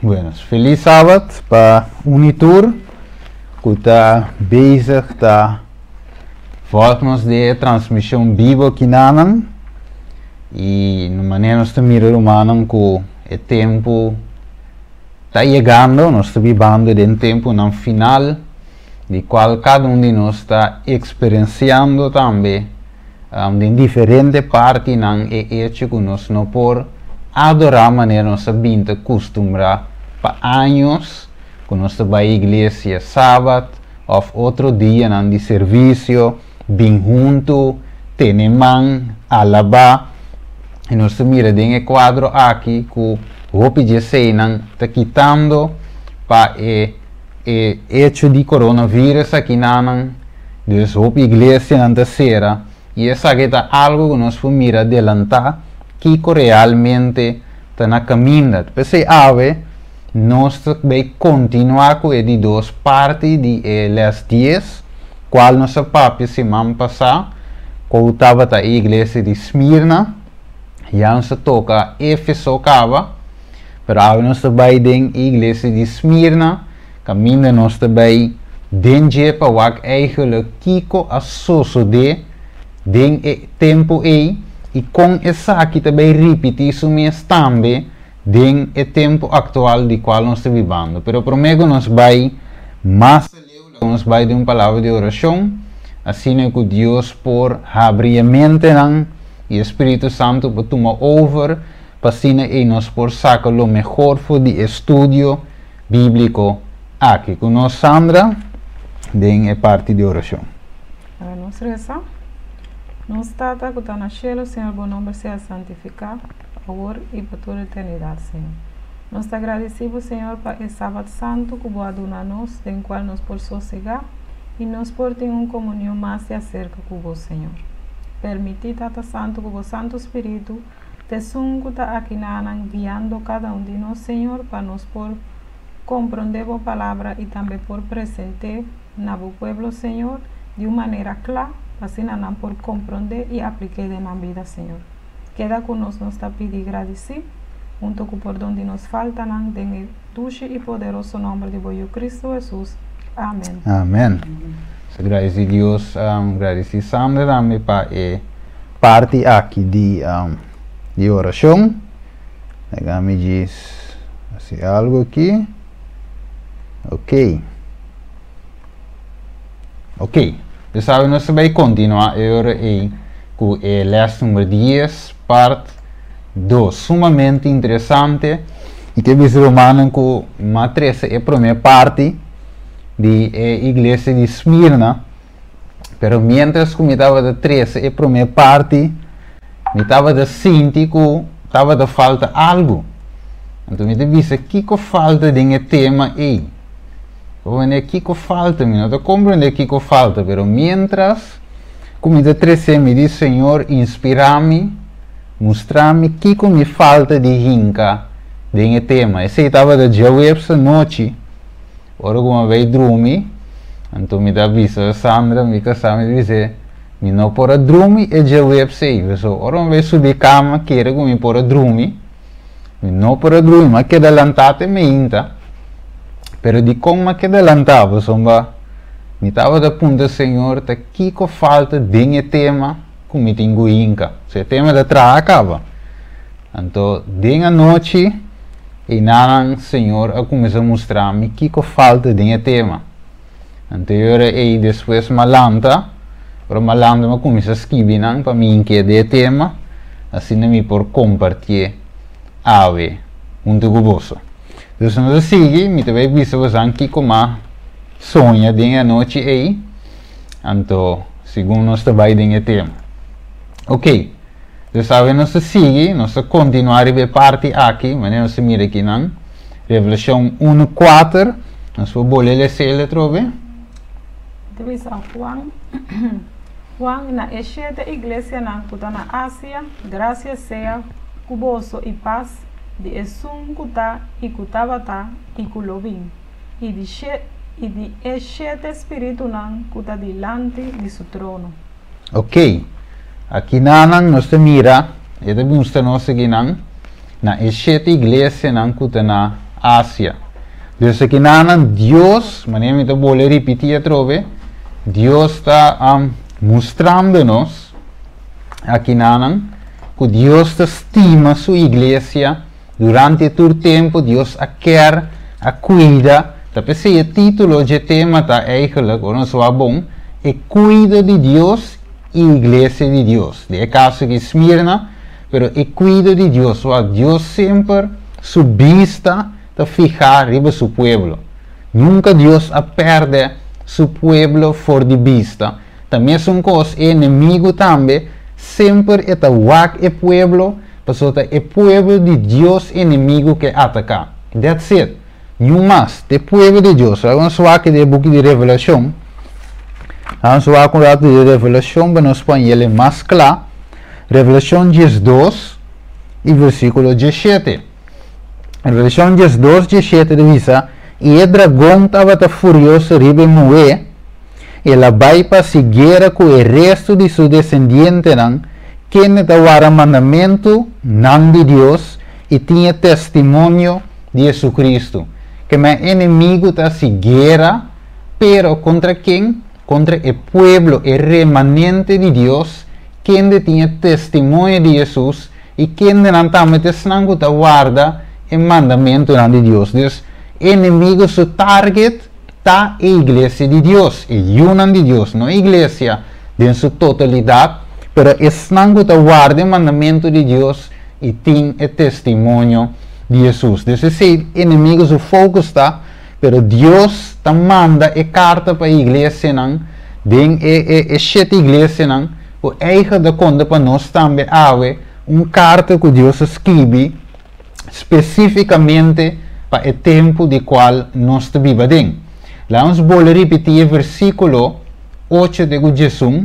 Bueno, felis Sabat pa un i tur ku ta bezig ta volg nos den e transmishon bibo kinanan i na manera nos ta mira rumannan ku e tempu ta yegando, nos ta bibando den tempunan final di kual kada un di nos ta eksperensiando tambe den diferente partinan e echo ku nos no por adorá manera nos a bin ta kustumbrá pa años, ku nos ta bai iglesia sabat òf otro dianan di servisio, bin huntu, tene man, alabá. I nos ta mira den e kuadro aki ku hopi dje eseinan ta kitando pa e e echo di coronavirus akinanan, dus hopi iglesianan ta sera i esaki ta algo ku nos por mira adelantá kiko realmente ta na kaminda. P'esei awe nos ta bay kontinuá ku e di dos parti di e les dies, kual nos a papia siman pasá, ku tabata e iglesia di Smirna. Ya nos a toka Efeso kaba. Pero awe nos ta bai den e iglesia di Smirna, kaminda nos ta bai den dje pa wak eigenlijk kiko a sosodé den e tempu ei i kon esaki ta bai ripití su mes tambe den e tempu aktual di kual nos ta bibando. Pero promé ku nos bai mas aleu, laga nos bai den un palabra di orashon, asina ku Dios por habri e mentenan i e Spiritu Santu por tuma over pa asina ei nos por saka lo mehor for di e studio bíbliko aki. Ku nos Sandra den e parti di orashon. Laga nos resa. Nos Tata ku ta na shelu, Señor bo nomber sea santifiká, awor i pa tur eternidat, Señor. Nos ta gradisí bo, Señor, pa e Sabat santu ku bo a duna nos, den kual nos por sosegá i nos por tin un komunion mas di aserka ku bo, Señor. Permití, Tata Santu, ku bo Santu Spiritu T'esun ku ta akinanan guiando kada un di nos, Señor, pa nos por komprondé Bo Palabra i tambe por present'é na Bo pueblo, Señor, di un manera kla, pa asina nan por komprondé i aplik'é den nan bida, Señor. Keda ku nos, nos ta pidi i gradisí, hunto ku pordon di nos faltanan, den e dushi i poderoso nòmber di Bo Yu Kristu Hesus. Amen. Amen. Nos ta gradisí Dios, gradisí Sandra tambe pa e Parti aki di di orashon. Laga mi djis hasi algu aki. Ok. Ok. Dus awe nos ta bai kontinuá e ora ei ku e lès number dies, part dos. Sumamente interesante. I ke bisa rumannan ku m'a trese e promé parti di e iglesia di Smirna. Pero mientras ku mi tabata trese e promé parti, mi tabata sinti ku tabata falta algu. Anto mi ta bisa, Kiko falta den e tema ei? Bo manera, kiko falta? Mi no ta komprendé kiko falta, pero mientras ku mi ta tresé, mi di, Señor, inspirá mi, mustra mi kiko mi falta di hinka den e tema. Esei tabata djaweps anochi. Ora ku mi a bai drumi, anto mi ta bisa Sandra, mi kasá, mi ta bis'é, Mi no por a drumi e djaweps ei. Pasobra ora mi bai subi kama kere ku mi por a drumi, mi no por a drumi, mi a keda lantá te meinta. Pero dikon mi a keda lantá? Pasobra mi tabata puntra Señor ta kiko falta den e tema ku mi tin ku hinka. So e tema ta traha kaba. Anto den anochi einanan Señor a kuminsá mustra mi kiko falta den e tema. Anto e ora ei despues m'a lanta, ora m'a lanta m'a kuminsá skibi nan pa mi ink'é den e tema, asina mi por kompartié awe huntu ku boso. Dus nos a sigui, mi ta bai bisa bosan kiko m'a soña den e anochi ei, anto segun nos ta bai den e tema. Oké. Dus awe nos ta sigui, nos ta kontinuá riba e parti aki, manera nos ta mira akinan, Revelashon unu kuater, nos por bolbe les'el atrobe. Ta bisa Juan, Juan, na e shete iglesianan ku ta na Asia, Grasia sea ku boso i pas di esun ku ta i ku tabata i ku lo bin, i di i di e shete spiritunan ku ta dilanti di su trono. Ok, akinanan nos ta mira, e ta mustra nos akinan, na e shete iglesianan ku ta na. Asia. Dus akinan Dios, manera mi ta bolbe ripití atrobe, Dios ta mustrando nos akinan ku Dios ta stima su iglesia durante tur tempu. Dios a ke, a kuida. Ta p'esei e título di tema ta eigenlijk, ora nos bon, e kuido di Dios i iglesia di Dios. Den kaso di Smirna, pero e kuido di Dios, o Dios semper su bista ta fihá riba su pueblo. Nunka Dios a pèrdè su pueblo for di bista. Tambe un kos, enemigu tambe, semper ta wak e pueblo, pasobra e pueblo di Dios enemigu ke ataká. That's it. Niun mas, e pueblo di Dios. Ban wak den buki di Revelashon. Ban wak un ratu di Revelashon, pa nos pone e mas kla. Revelashon 12 i versíkulo 17. Revelashon 12, 17 ta bisa: "I e dragon tabata furioso riba e muhé, el a bai pa sigui ku e resto di su desendientenan, ku ta warda mandamentunan di Dios i tin testimonio di Jesucristo." Ke men enemigu ta sigui, pero kontra ken? Kontra e pueblo, e remanente di Dios, ku tin testimonio di Jesus i ku tambe ta warda e mandamentunan di Dios. Dios, enemigu su target ta e iglesia di Dios, e yunan di Dios, no iglesia den su totalidat, pero esnan ku ta warda e mandamentu di Dios i tin e testimonio di Jesus. Dus esei enemigu su focus ta, pero Dios ta manda e karta pa e iglesianan, den e shete iglesianan, ku eigenlijk ta konta pa nos tambe awe, un karta ku Dios a skirbi spesífikamente pa e tempu den kua nos ta biba. Laga nos bolbe ripití e versíkulo 8 di Jesus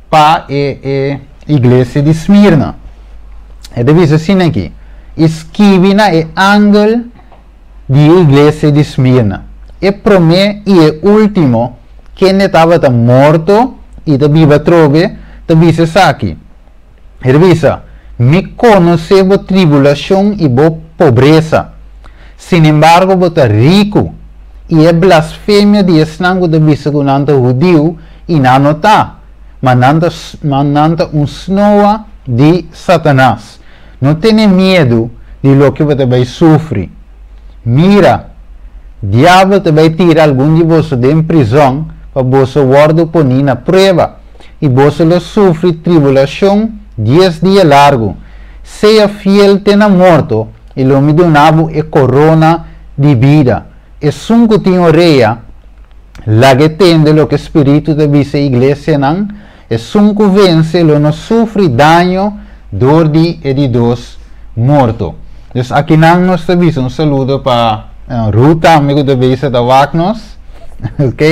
pa e iglesia di Smirna. E ta bisa asina aki: "Skirbi na e angel di iglesia di Smirna: E promé i e último, ku tabata morto i ta biba atrobe, ta bisa esaki. E ta bisa: Mi konosé bo tribulashon i bo pobresa. Sin embargo, bo ta riku, i e blasfemia di esnan ku ta bisa ku nan ta hudiu i nan no ta, ma nan ta un snoa di Satanas. No tene miedu di loke bo ta bai sufri. Mira, diabel ta bai tira algun di boso den prizòn pa boso wòrdu poní na prueba, i boso lo sufri tribulashon 10 dia largu. Sea fiel te na morto, i lo mi duna bo e korona di bida. Esun ku tin orea, lag'é tende loke Spiritu ta bisa iglesianan. Esun ku vense lo no sufri daño dor di e di dos morto." Dus akinan nos ta bisa un saludo pa Ruta, amigu di bisa da wak nos. Ok?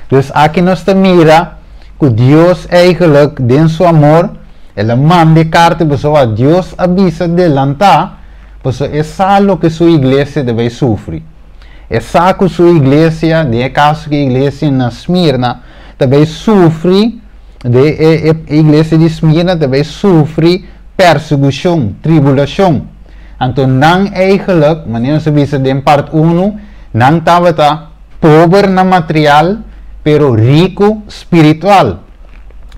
Dus aki nos ta mira ku Dios eigenlijk den su amor, el a manda karta, pasobra Dios a bisa adelantá, pasobra e sa loke su iglesia ta bai sufri. E sa ku su iglesia, den kaso ku iglesia na Smirna, ta bai sufri, di e iglesia di Smirna ta bai sufri persekushon, tribulashon. Anto nan eigenlijk, manera nos a bisa den part 1, nan tabata pober na material, pero riku spiritual.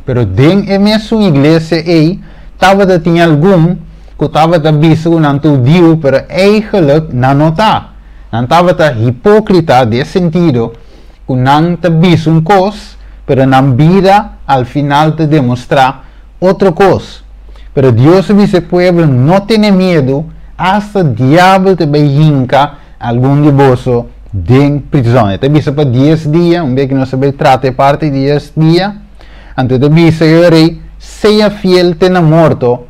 Pero den e mesun iglesia ei, tabata tin algun ku tabata bisa ku nan ta hudiu, pero eigenlijk nan no ta. Nan tabata hipókrita den sentido ku nan ta bisa un kos, pero nan bida al final ta demostrá otro kos. Pero Dios a bisa e pueblo: no tene miedu, asta diabel ta bai hinka algun di boso den prizòn. Ta bisa pa 10 dia, un bes ku nos ta bai trata parti di 10 dia. Anto ta bisa rei: sea fiel te na morto,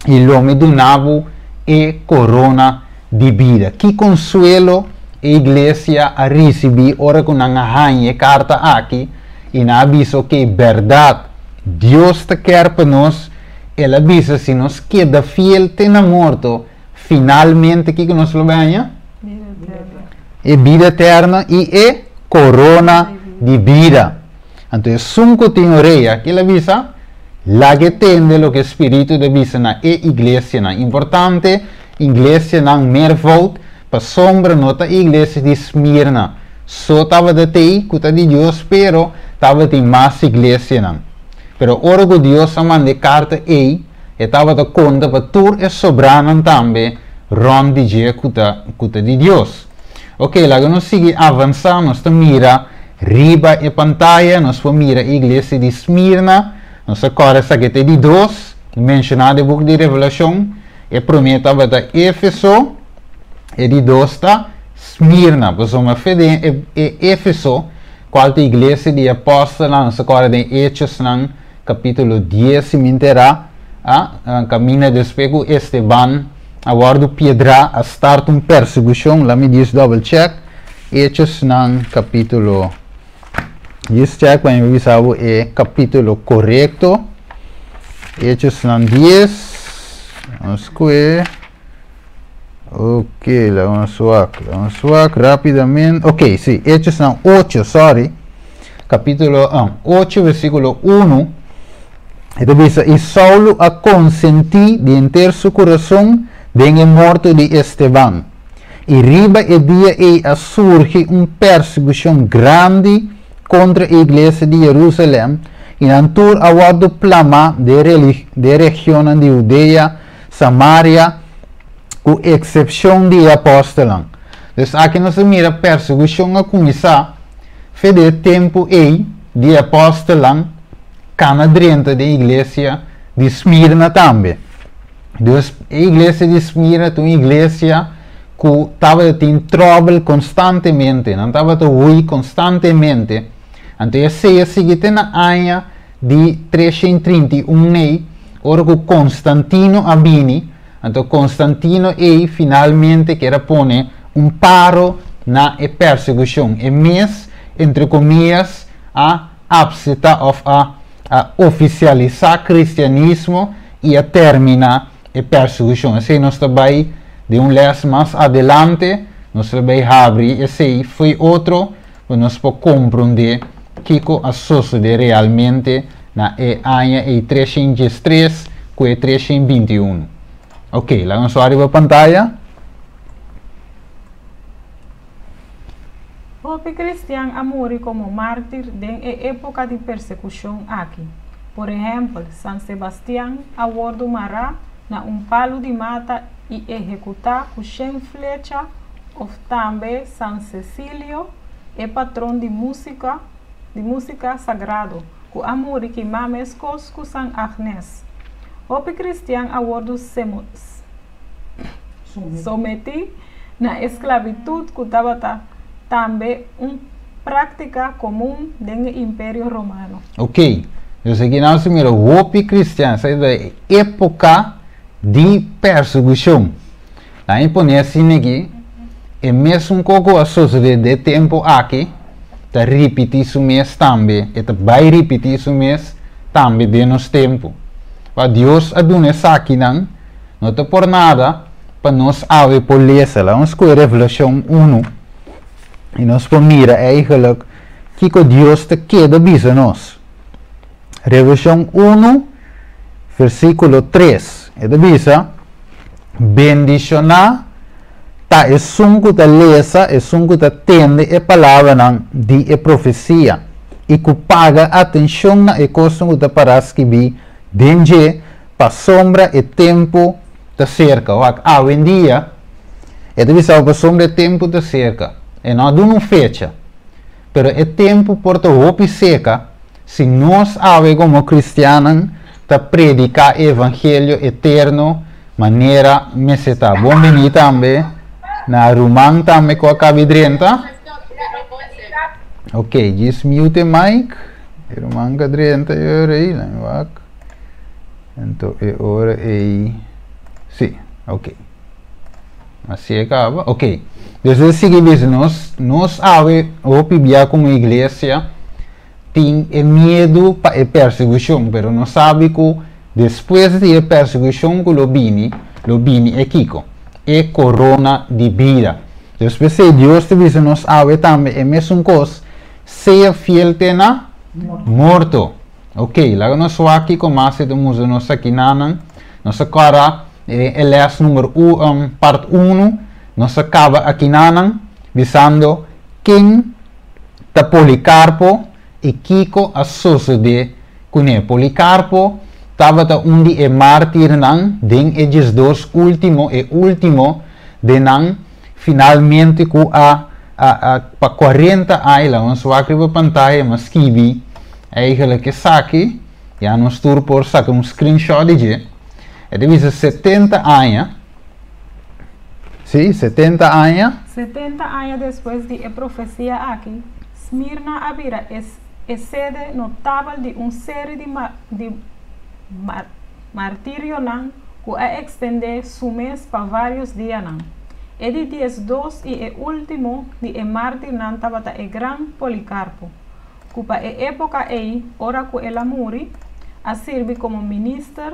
i lo mi duna bo e korona di bida. Ki konsuelo e iglesia a risibí ora ku nan a haña e karta aki i nan a bisa ku bèrdat Dios ta ke pa nos? El a bisa: si nos keda fiel te na morto, finalmente kiko nos lo gana? Bida eterno. E bida eterno i e korona di bida. Anto, esun ku tin orea, ku el a bisa, lag'é tende loke Spiritu ta bisa na e iglesianan. Importante, iglesianan meervoud. Pasobra no ta iglesia di Smirna so tabata tei ku ta di Dios, pero tabatin mas iglesianan. Pero ora ku Dios a manda e karta ei, e tabata konta pa tur e sobranan tambe rònt di dje ku ta ku ta di Dios. Oke, laga nos sigui avansá, nos ta mira riba e pantaya, nos por mira e iglesia di Smirna. Nos a kòrda esaki ta e di dos menshoná den e buki di Revelashon. E promé tabata Éfeso, e di dos ta Smirna. Pasobra fe den e e Éfeso, kual ta iglesia di e apòstelnan, nos ta kòrda den Hechosnan kapítulo dies, si mi enterá, a kaminda despues ku Esteban a wòrdu piedrá, a start un persekushon. Laat mi djis double check. Hechosnan kapítulo djis check pa mi bisa bo e kapítulo korekto. Hechosnan dies, nos kue. Ok, laga nos wak, laga nos wak rápidamente. Ok, sí, Hechosnan 8, sorry. Capítulo 8, versículo 1. E ta bisa, i Saulo a konsentí di henter su kurason den e morto di Esteban. I riba e dia ei a surgi un persekushon grandi kontra e iglesia di Jerusalèm, i nan tur a wòrdu plamá den e regionnan di Hudea, Samaria, ku eksepshon di e apòstelnan. Dus aki nos ta mira persekushon a kuminsá fe di e tempu ei di e apòstelnan kana drenta den iglesia di Smirna tambe. Dus e iglesia di Smirna ta un iglesia ku tabata tin tròbel konstantemente, nan tabata hui konstantemente. Anto esei a sigui te na aña di 331 ei, ora ku Konstantino a bini, anto Konstantino ei finalmente kier a pone un paro na e persekushon. E mes, entre komias, a apseptá òf a a ofisialisá kristianismo i a terminá e persekushon. Esei nos ta bai den un lès mas adelante, nos ta bai habri esei fo'i otro ku nos por komprondé kiko a sosodé realmente na e aña ei 313 ku e 321. Ok, laga nos wak riba pantaya. Hopi kristian a muri komo mártir den e époka di persekushon aki. Por ehèmpel, San Sebastian a wòrdu mará na un palu di mata i ehekutá ku shen flecha Of tambe San Cecilio, e patron di música di música sagrado, cu a muri kimá mescos cu San Agnes. Hopi cristian a wordu sometí na esclavitud cu tabata tambe un práctica comun den e Imperio Romano. Ok, dus aki nan ta mira hopi cristian, esaki ta e época di persecucion. Nan e pone asina aki, e mesun ko ku a sosodé den e tempu aki ta ripití su mes tambe, e ta bai ripití su mes tambe den nos tempu. Pa Dios a duna esakinan, no ta por nada pa nos awe por lesa. Laga nos skohe Revelashon unu i nos por mira eigenlijk kiko Dios ta keda bisa nos. Revelashon unu, versíkulo tres, e ta bisa, Bendishoná ta esun ku ta lesa, esun ku ta tende e palabranan di e profesia i ku paga atenshon na e kosnan ku ta pará skibí den dje, pasobra e tempu ta serka. Wak, awendia e ta bisa bo pasobra e tempu ta serka. E no a duna un fecha, pero e tempu por ta hopi seka Si nos awe komo kristiannan ta prediká e evangelio eterno manera mester ta. Bon bini tambe na ruman tambe ku a kabi drenta. Ok, djis mute e mic. E ruman ka drenta e ora ei, laat mi wak. Anto e ora ei, si, ok. Así e kaba, ok. Dus e sigui bisa nos, nos awe hopi bia komo iglesia tin e miedu pa e persekushon, pero nos sabi ku despues di e persekushon ku lo bini, lo bini e kiko? E korona di bida. Dus p'esei Dios ta bisa nos awe tambe e mesun kos, sea fiel te na morto. Ok, laga nos wak kiko mas e ta mustra nos akinanan. Nos a kòrda e lès number part unu. Nos a kaba akinanan bisando ken ta Policarpo i kiko a sosodé kuné. Policarpo tabata un di e mártirnan den e 12 último, e último de nan finalmente ku a pa 40 aña, nos wak riba pantaya, m'a skibi eigenlijk esaki, ya nos tur por saka un screenshot di dje. E ta bisa 70 aña. Sí, 70 aña. 70 aña despues di e profesia aki, Smirna a bira e sede notabel di un serie di martirionan ku a ekstendé su mes pa vários dianan. E di 12 i e último di e mártirnan tabata e gran Policarpo, ku pa e époka ei, ora ku el a muri, a sirbi komo minister,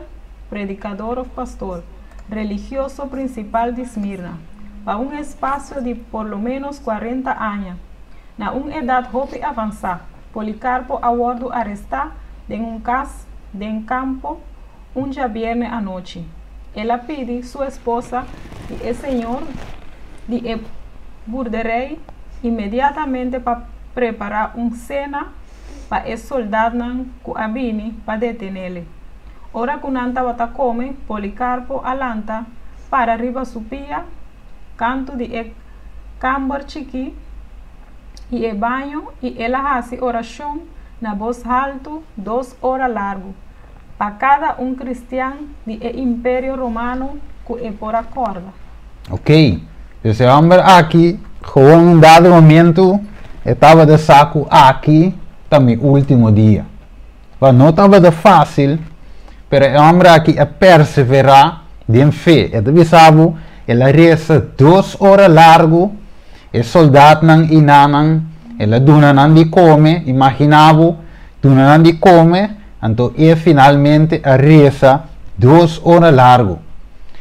predikadó òf pastor religioso prinsipal di Smirna, pa un espasio di por lo ménos 40 aña. Na un edat hopi avansá, Policarpo a wòrdu arestá den un kas den kampo un djabièrnè anochi. El a pidi su esposa i e señor di e boerderij inmediatamente pa prepará un sena pa e sòldánan ku a bini pa detené. Ora ku nan tabata kome, Policarpo a lanta para riba su pia, kantu di e kamber chikí i e baño, i el a hasi orashon na bos haltu 2 ora largu, pa kada un kristian di e Imperio Romano ku e por a kòrda. Ok. Dus e hòmber aki, gewoon un dado momento, tabata sa ku aki ta mi último dia. Ma no tabata fásil, pero e hòmber aki a perseverá den fe. E ta bisa bo, el a resa 2 ora largu, e sòldánan einan, el a duna nan di kome, imaginá bo, duna nan di kome, anto e finalmente a resa 2 ora largu.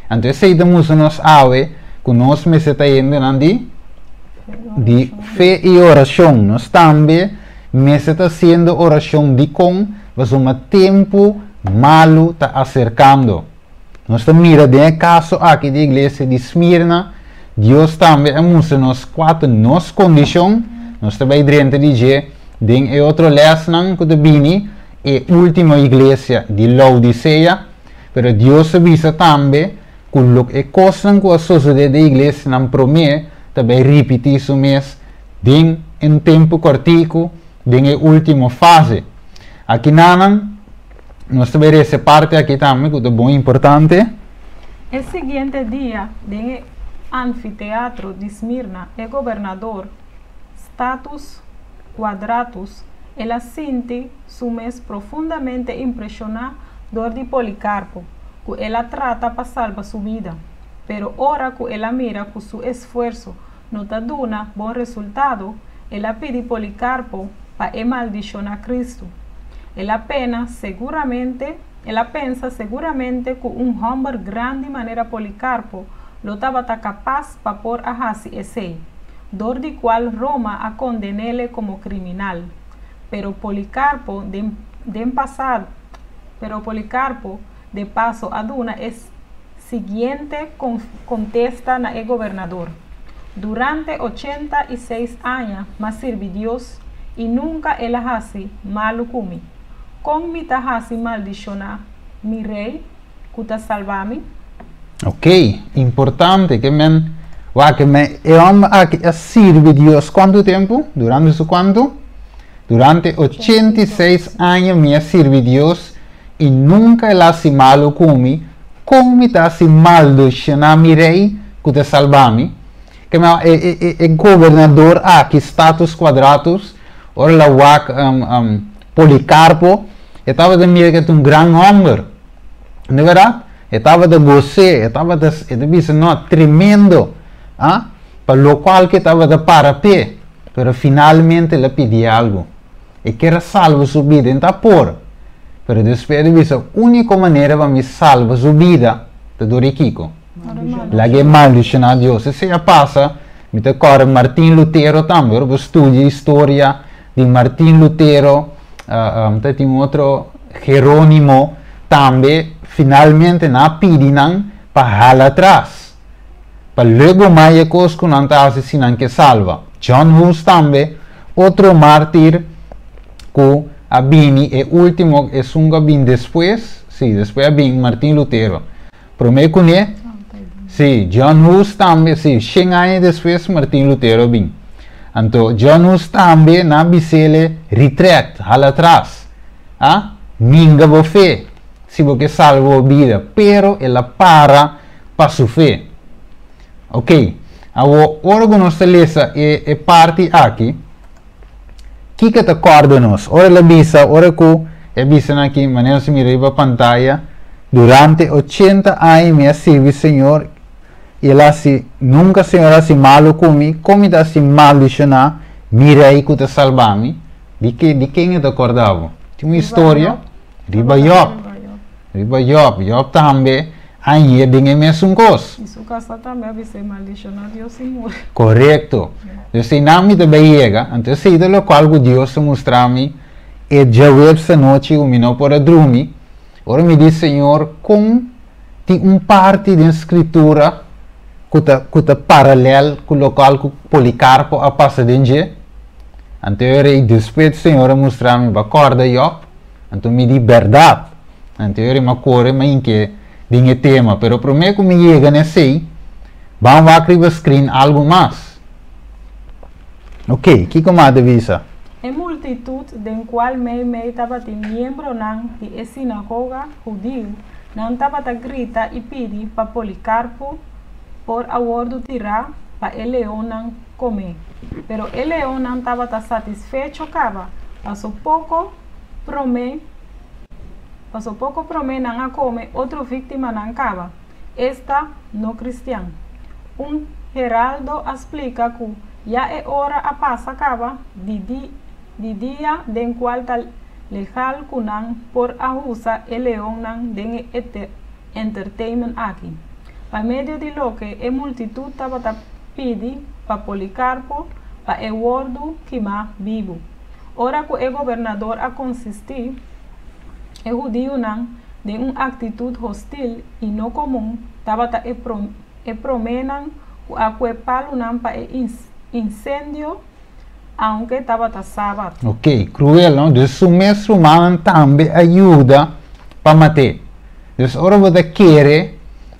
Anto esei ta mustra nos awe, ku nos mester ta di fe i orashon. Nos tambe mester ta hasiendo orashon di kon, pasobra tempu malu ta aserkando. Nos ta mira den kaso aki di iglesia di Smirna, Dios tambe a mustra nos kua ta nos kondishon, nos ta bai drenta di dje, den e otro lèsnan ku ta bini, e último iglesia di Laodicea, pero Dios a bisa tambe ku e kosnan ku a sosodé den iglesianan promé, ta bai ripití su mes den un tempu kòrtiku, den e último fase. Akinan, nos ta bai e parti aki tambe, ku ta bon importante. E siguiente dia, den anfiteatro di Smirna, e gobernador Statius Quadratus, el a sinti su mes profundamente impreshoná dor di Policarpo, ku el a trata pa salba su bida. Pero ora ku el a mira ku su esfuerso no ta duna bon resultado, el a pidi Policarpo pa e maldishoná Kristu. El a pensa seguramente ku un hòmber grandi manera Policarpo lo tabata kapas pa por a hasi esei, dor di kual Roma a konden'é komo kriminal. Pero Policarpo de paso a duna e siguiente kontesta na e gobernador: "Durante 86 aña m'a sirbi Dios i nunka el a hasi malu ku mi. Kon mi ta hasi maldishoná mi rei ku ta salba mi?" Ok, importante ke men wak ke men e hòmber aki a sirbi Dios kuantu tempu? Durante su kuantu? Durante 86 aña mi a sirbi Dios i nunka el a hasi malu ku mi. Kon mi ta hasi maldishoná mi rei ku ta salba mi? Ke men e gobernador aki, Statius Quadratus, ora el a wak Policarpo, e tabata mira ku e ta un gran hòmber. No ta bèrdat? E tabata gos'é, e tabata e ta bisa no, tremendo, ah? Pa lokual ku e tabata para p'e, pero finalmente el a pidi algu. E ker a salba su bida, e no ta por. Pero despues el a bisa, úniko manera pa mi salba su bida ta dor di kiko? Lag'é maldishoná Dios. Esei a pasa, mi ta kòrda Martin Lutero tambe, ora bo studia historia di Martin Lutero, ta tin un otro Jerónimo tambe, finalmente nan a pidi nan pa hala atras. Pa legumai e kos ku nan ta hasi si nan ke salba. John Hus tambe, otro mártir ku a bini e último, esun ku a bini despues, sí, despues a bini Martin Lutero. Promé kuné, sí, John Hus tambe, sí, shen aña despues Martin Lutero a bini. Anto John Hus tambe nan a bis'é retract, hala atras, a ninga bo fe si bo ke salba bo bida, pero el a para pa su fe. Ok, awor ora ku nos ta lesa e e parti aki, kiko ta kòrda nos? Ora el a bisa, ora ku e bisa nan aki, manera nos a mira riba pantaya, durante 80 aña mi a sirbi Señor i el a hasi, nunka Señor a hasi malu ku mi, kon mi ta hasi maldishoná mi Rei ku ta salba mi? Di ke, di ken e ta kòrda bo? Tin un historia? Riba Jòb. Riba Jòb. Jòb tambe a ñe den e mesun kos. I su kasá tambe a bis'é, Maldishoná Dios i muri. Korekto. Dus einan mi ta bai yega. Anto esei ta lokual ku Dios a mustra mi e djaweps anochi ku mi no por a drumi. Ora mi di, Señor, kon tin un parti den Skritura ku ta ku ta paralèl ku lokual ku Polikarpo a pasa den dje? Anto e rei despues Señor a mustra mi, Bo a kòrda Jòb? Anto mi di, Bèrdat. Anto e rei kore mi inke den e tema, pero promé ku mi yega na esei, ban wak riba screen algu mas. Ok, kiko mas ta bisa? E multitut den kual meimei tabatin miembronan di e sinagoga hudiu, nan tabata grita i pidi pa Polikarpo por a wòrdu tirá pa e leonnan kome. Pero e leonnan tabata satisfecho kaba, paso poko promé paso poko promé nan a kome otro víktimanan kaba, esta, no kristian. Un heraldo a splika ku ya e ora a pasa kaba di di di dia den kual ta legal ku nan por a usa e leonnan den e entertainment aki. Pa medio di loke e multitut tabata pidi pa Polikarpo pa e wòrdu kimá bibu. Ora ku e gobernador a konsistí e hudiunan den un aktitut hostil i no komun tabata e e proménan ku a kue palunan pa e insendio aunke tabata sabat. Ok, kruel no? Dus su mes rumannan tambe a yuda pa mat'é. Dus ora bo ta kere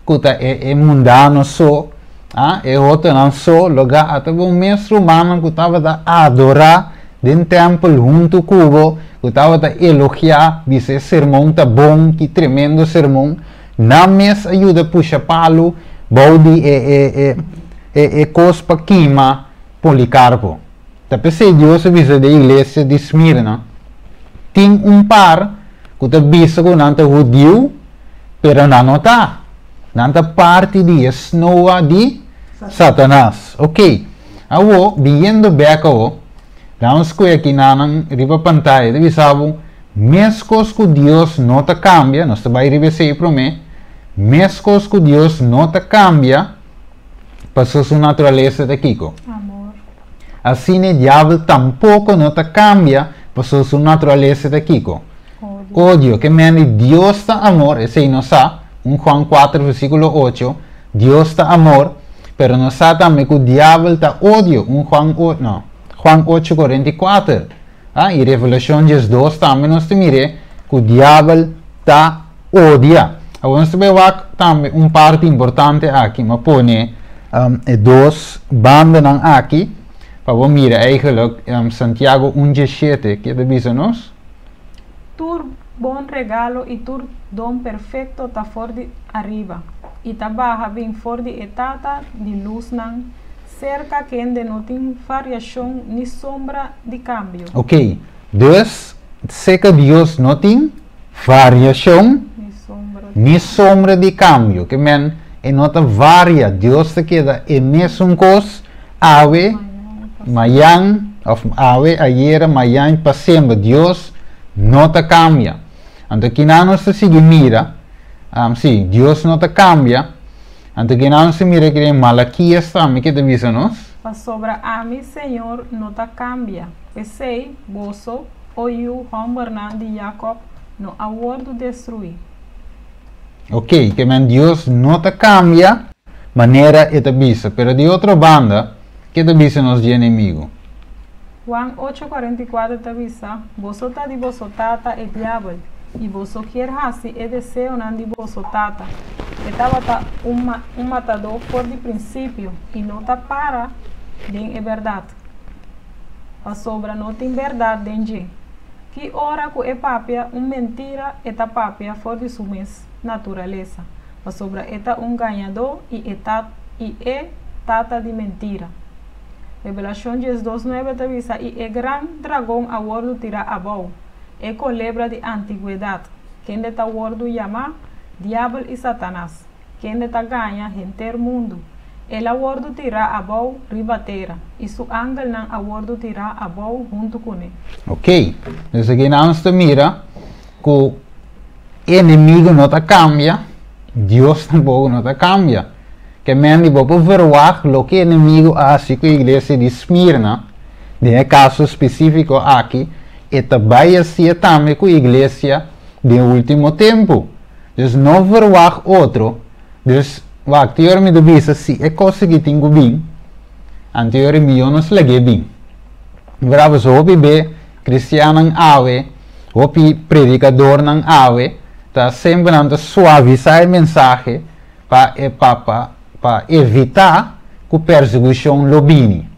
ku ta e e mundano so, ah, e otronan so, lo ga ata bo mes rumannan ku tabata adorá den tèmpel huntu ku bo, ku tabata elogiá, bisa e sermon ta bon, ki tremendo sermon, nan mes a yuda pusha palu bou di e e e e e kos pa kima Policarpo. Ta p'esei Dios a bisa den iglesia di Smirna, Tin un par ku ta bisa ku nan ta hudiu, pero nan no ta. Nan ta parti di e snoa di Satanas. Ok, awor, biniendo bèk awor, laga nos skohe aki nanan riba pantaya. Ta bisa bo, meskos ku Dios no ta kambia, nos ta bai riba esei promé, meskos ku Dios no ta kambia, Pasobra su naturalesa ta kiko? Amor. Asina e diabel tampoko no ta kambia, pasobra su naturalesa ta kiko? Odio. Odio. Ke men di Dios ta amor, esei nos sa, 1 Juan 4 versíkulo 8, Dios ta amor, pero nos sa tambe ku diabel ta odio, 1 Juan o, no, Juan 8 44. Ah, i Revelashon 12 tambe nos ta mir'é ku diabel ta odia. Awor nos ta bai wak tambe un parti importante aki. Mi a pone e dos bandanan aki pa bo mira eigenlijk Santiago un diesshete ke ta bisa nos. Tur bon regalo i tur don perfekto ta for di ariba, i ta baha bin for di e Tata di lusnan, serka kende no tin variashon ni sombra di kambio. Oké, dus serka Dios no tin Variashon ni sombra di kambio. Ke men e no ta varia. Dios ta keda e mesun kos awe, mayan, òf awe, ayera, mayan i pa semper. Dios no ta kambia. Anto kinan nos ta sigui mira, sí, Dios no ta kambia. Anto kinan nos ta mira ki den Malakias tambe ke ta bisa nos. Pasobra ami, Señor, no ta kambia. P'esei, boso, O yu hòmbernan di Jakòb, no a wòrdu destruí. Ok, ke men Dios no ta kambia, Manera e ta bisa. Pero di otro banda, kiko ta bisa nos di enemigu? Juan 8:44 ta bisa: "Boso ta di boso tata e diabel, i boso ke hasi e deseonan di boso tata. E tabata un matadó for di prinsipio i no ta para den e bèrdat. Pasobra no tin bèrdat den dje. Ki ora ku e papia un mentira, e ta papia for di su mes naturalesa. Pasobra e ta un gañadó i e tata di mentira." Revelashon 12:9 ta bisa: "I e gran dragon a wòrdu tirá abou, e kolebra di antigwedat, kende ta wòrdu yamá Diabel i Satanas, kende ta gaña henter mundu. El a wòrdu tirá abou riba tera, i su angelnan a wòrdu tirá abou huntu kuné." Ok. Dus aki nos ta mira ku enemigu no ta kambia, Dios tampoko no ta kambia. Ke men di bo por verwacht loke enemigu a hasi ku iglesia di Smirna, den kaso spesífiko aki, e ta bai hasi tambe ku iglesia di último tempu. Dus no verwacht otro. Dus wak teori mi bisa si e kos ku tin ku bin, anterior mi no lag'é bin. Bravo so hopi be kristiannan awe, hopi predikadornan awe, ta semper nan ta suavisá e mensahe pa evitá ku persekushon lo bini.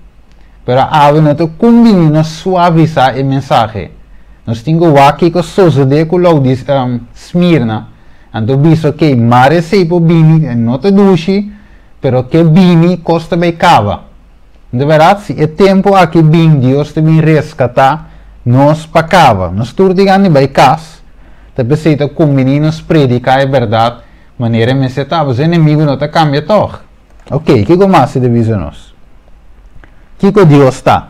Pero awe no ta kumbiní nos suavisá e mensahe. Nos tin ku wak kiko sosodé ku Smirna. Anto bisa ok, mare esei por bini, no ta dushi, pero ke bini kos ta bai kaba. Di bèrdat, si e tempu aki bin, Dios ta bin reskatá nos pa kaba. Nos tur tin gana di bai kas, ta p'esei ta kumbiní nos prediká e bèrdat manera mester ta. Pasobra enemigu no ta kambia tòg. Ok, kiko mas ta bisa nos? Kiko Dios ta?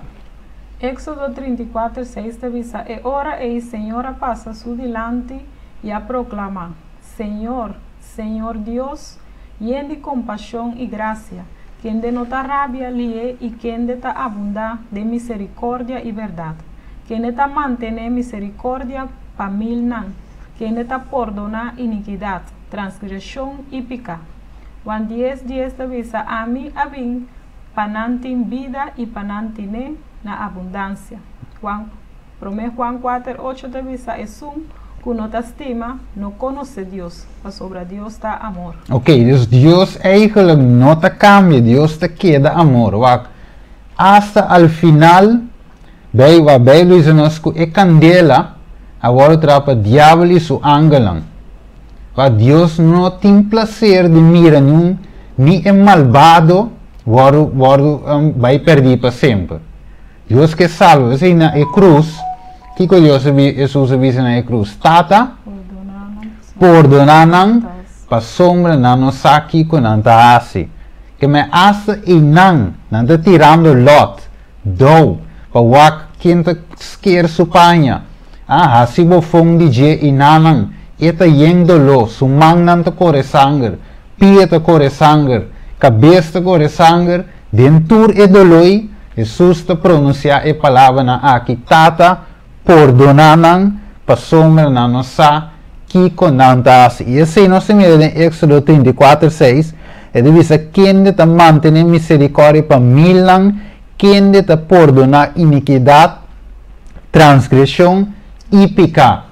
Éksodo 34:6 ta bisa: "E ora ei Señor a pasa su dilanti i a proklamá: Señor, Señor Dios, yen di kompashon i grasia, kende no ta rabia lihé i kende ta abundá den miserikòrdia i bèrdat, kende ta mantené miserikòrdia pa milnan, kende ta pordoná inikidat, transgreshon i piká." Juan 10:10 ta bisa: "Ami a bin pa nan tin bida i pa nan tin'é na abundansia." 1 Juan 4:8 ta bisa: "Esun ku no ta stima, no konosé Dios, pasobra Dios ta amor." Ok, dus Dios eigenlijk no ta kambia, Dios ta keda amor. Wak, hasta al final, bij wa Bijbel bisa nos ku e kandela, a wòrdu trahá pa diabel i su angelnan. Wa Dios no tin plaser di mira niun, ni e malbado wòrdu bai pèrdí pa semper. Dios ke salba. Asina na e krus, kiko Dios Hesus a bisa na e krus? "Tata, pordoná nan, pasobra nan no sa kiko nan ta hasi." Ke men hasta i nan ta tirando lòt, dou, pa wak ken ta sker su paña. Ah, hasi bofon di dje i nan, e ta yen doló, su mannan ta kore sanger, pia ta kore sanger, kabes ta kore sanger, den tur e doló, Hesus ta pronunsiá e palabranan aki: "Tata, pordoná nan, pasobra nan no sa kiko nan ta hasi." I esei nos ta mira den Éksodo 34:6, e ta bisa kende ta mantené miserikòrdia pa milnan, kende ta pordoná inikidat, transgreshon i piká.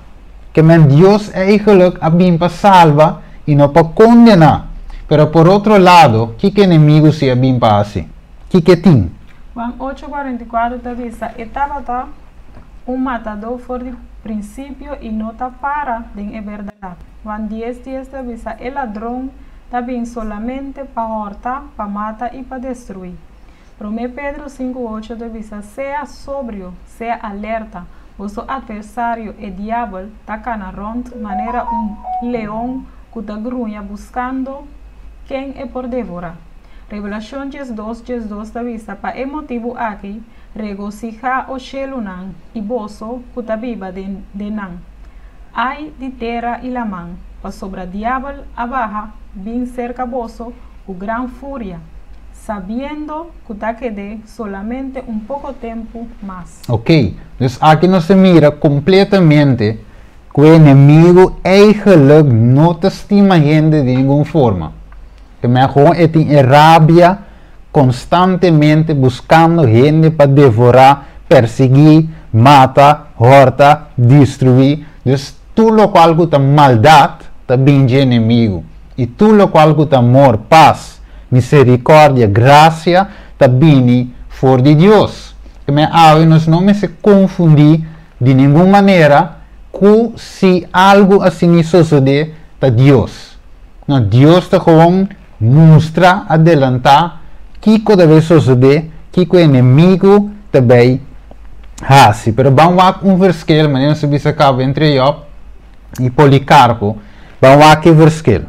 Ke men Dios eigenlijk a bin pa salba i no pa kondená. Pero por otro lado, kiko enemigu si a bin pa hasi? Kiko tin? Juan 8:44 ta bisa: "E tabata un matadó for di prinsipio i no ta para den e bèrdat." Juan 10:10 ta bisa: "E ladron ta bin solamente pa hòrta, pa mata i pa destruí." 1 Pedro 5:8 ta bisa: "Sea sobrio, sea alerta. Boso atversario, e diabel, ta kana rònt manera un leon ku ta gruña buskando ken e por devorá." Revelashon 12:12 ta bisa: "Pa e motibu aki, regosihá, o shelunan, i boso ku ta biba den nan. Ai di tera i laman, pasobra diabel a baha bin serka boso ku gran furia, sabiendo ku ta ked'é solamente un poko tempu mas." Ok, dus aki nos ta mira kompletamente ku e enemigu eigenlijk no ta stima hende di ningun forma. Ke men gewoon e tin rabia konstantemente buskando hende pa devorá, persiguí, mata, hòrta, destruí. Dus tur loke ku ta maldat, ta bin di enemigu. I tur loke ku ta amor, pas, miserikòrdia, grasia, ta bini for di Dios. Ke men awe nos no mester konfundí di ningun manera ku si algu asina sosodé, ta Dios. No, Dios ta gewoon mustra, adelantá kiko ta bai sosodé, kiko enemigu ta bai hasi. Pero ban wak un verschil, manera nos a bisa kaba entre Job i Policarpo. Ban wak e verschil.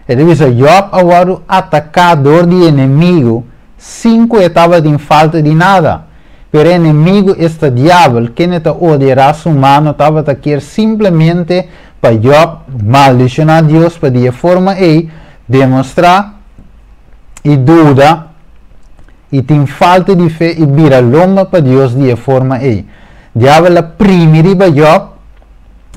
E ta bisa Job a wòrdu ataká dor di enemigu sin ku e tabatin falta di nada. Pero enemigu, esta diabel, ku ta odia rasa humano, tabata ke simplemente pa Job maldishoná Dios pa di forma ei demostrá i duda i tin falta di fe i bira lomba pa Dios di forma ei. Diabel a primi riba Job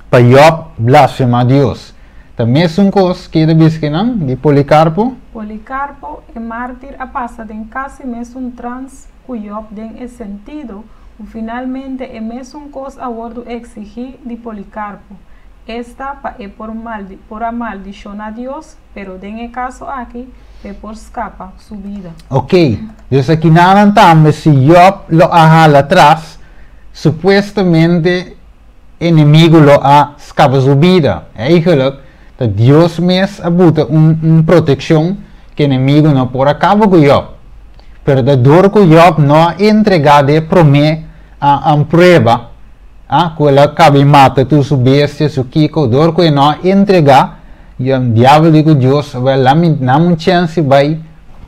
pa Job blasfemá Dios. Ta mesun kos ku e ta bisa nan di Policarpo. Policarpo e mártir a pasa den kasi mesun trans ku Job den e sentido ku finalmente e mesun kos a wòrdu eksigí di Policarpo. Esta pa e por a maldishoná Dios, pero den e kaso aki e por skapa su bida. Ok, dus aki nan tambe si Job lo a hala atras, supuestamente enemigu lo a skapa su bida. Eigenlijk, dat Dios mes a buta un protekshon ku enemigu no por a kaba ku Job. Pero ta dor ku Job no a entregá den promé a prueba, ku el a kaba mata tur su bestia, su kiko, dor ku no a entregá, diabel di ku Dios, wel, laga mi un chèns bai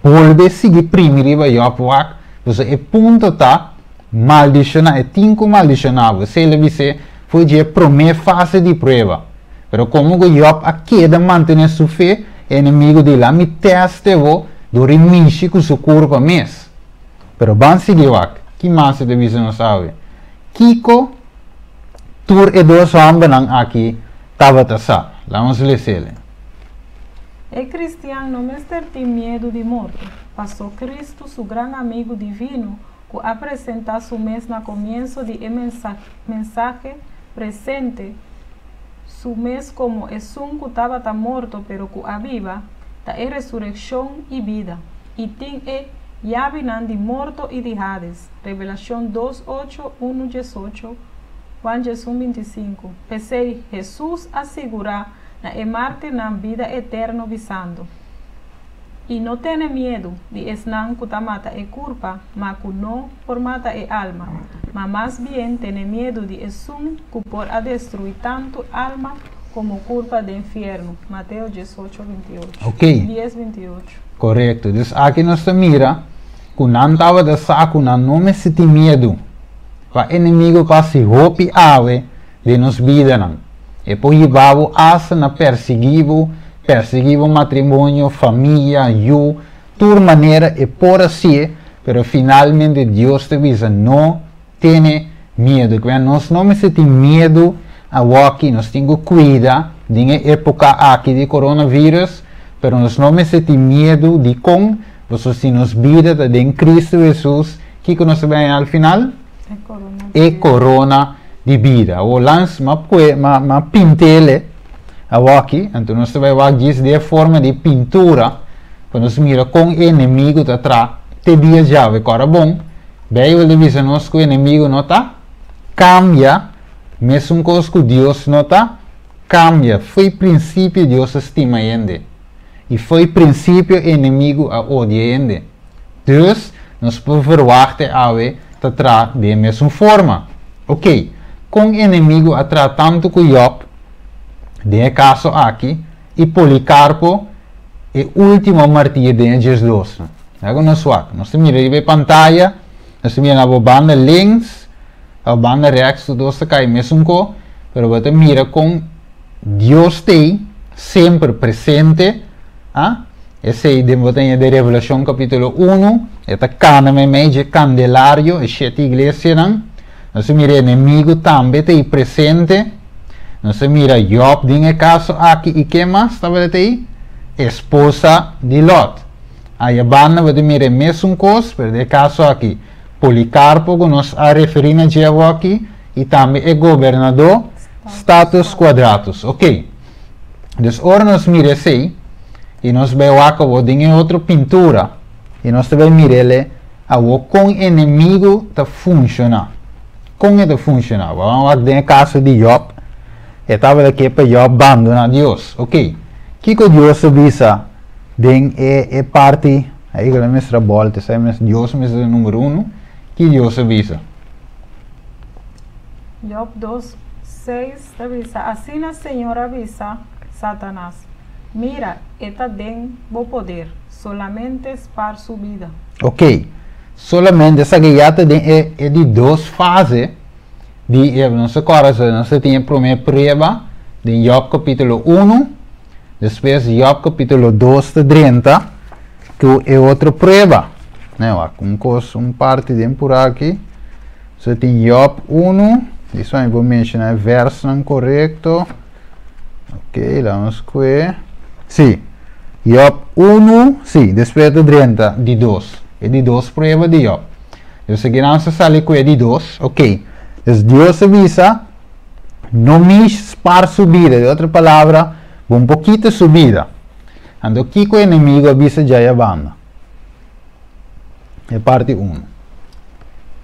bolbe sigui primi riba Job wak. Dus e punto ta maldishoná, e tin ku maldishoná, esei el a bisa for di promé fase di prueba. Pero komo ku Job a keda mantené su fe, enemigu di laga mi test e dor di mishi ku su kurpa mes. Pero ban sigui wak, ki mas e ta bisa nos awe? Kiko tur e dos hòmbernan aki tabata sa. Laga les'é. E kristian no mester tin miedu di morto. Paso Kristu, su gran amigu divino, ku a presentá su mes na komienso di e mensahe presente, su mes komo esun ku tabata morto pero ku a biba, ta e resurekshon i bida. I tin e yabinan di morto i di Hades. Revelashon 2, 8, 1, 18, Juan 25. P'esei Hesus a sigurá na e mártirnan bida eterno bisando: I no tene miedu di esnan ku ta mata e kurpa, ma ku no por mata e alma. Ma mas bien tene miedu di esun ku por a destruí tantu alma komo kurpa den fièrnu. Mateo 18, 28. 10, 28. Korekto. Dus aki nos ta mira ku nan tabata sa ku nan no mester tin miedu. Pa enemigu pa hasi hopi awe den nos bidanan. E por hiba bo asta na persiguí bo, persiguí matrimonio, famia, yu, tur manera e por hasi, pero finalmente Dios ta bisa no tene miedu. Ku nos no mester tin miedu awor, nos tin ku kuida den époka aki di coronavirus, pero nos no mester tin miedu di kon, pasobra si nos bida ta den Kristu Hesus, kiko nos ta bai al final? E korona. E korona di bida. O lans ma pue ma pint'é awaki, anto nos ta bai wak djis den forma di pintura, pa nos mira kon enemigu ta traha te dia djawe. Kòrda bon, Beibel ta bisa nos ku enemigu no ta kambia, mesun kos ku Dios no ta kambia. For di prinsipio Dios a stima hende. I for di prinsipio enemigu a odia hende. Dus, nos por verwacht awe ta traha den mesun forma. Ok, kon enemigu a traha tantu ku Job, den kaso aki, i Policarpo, e último martir den 12. Awor nos wak. Nos mira riba pantaya, nos mira na banda links, na banda rechts, tur dos kai mesun kos, pero bo mira kon Dios ta semper presente, ah? Esei den bo tin di Revelashon kapítulo 1, e ta kana meimei di kandelario, e shete iglesianan. Nos mira enemigu tambe ta presente. Nos mira Job den e kaso aki i ken mas tabata ei? Esposa di Lot. Aya banda bo ta mira e mesun kos, pero den e kaso aki Policarpo ku nos a referí na dje awoki i tambe e gobernadó Status Quadratus. Ok. Dus ora nos mira esei i nos bai wak awo den e otro pintura i nos ta bai mir'el awo kon enemigu ta funshoná. Kon e ta funshoná? Bo a wak den e kaso di Job, e tabata ke pa Job bandoná Dios. Ok. Kiko Dios a bisa den e e parti ei ku lo mester a bolta esei mes Dios mester ta numero uno? Ki Dios a bisa? Job dos, seis ta bisa, Asina Señor a bisa Satanas, Mira, e ta den bo poder, solamente spar su bida. Ok, solamente esaki ya ta den e e di dos fase di e, nos ta kòrda so nos ta tin e promé prueba den Job kapítulo unu, despues Job kapítulo dos ta drenta ku e otro prueba. Ne wak un kos un parti den purá aki. So tin Job unu, di mi por menshoná e vèrsnan korekto. Ok, laat nos kue. Sí, Job unu, sí, despues ta drenta di dos. E di dos prueba di Job. Dus aki nan sa sali ku e di dos. Ok, dus Dios a bisa, no mish spar su bida. De otro palabra, bo un pokito su bida. Anto kiko e enemigo a bisa djaya banda? E parti unu.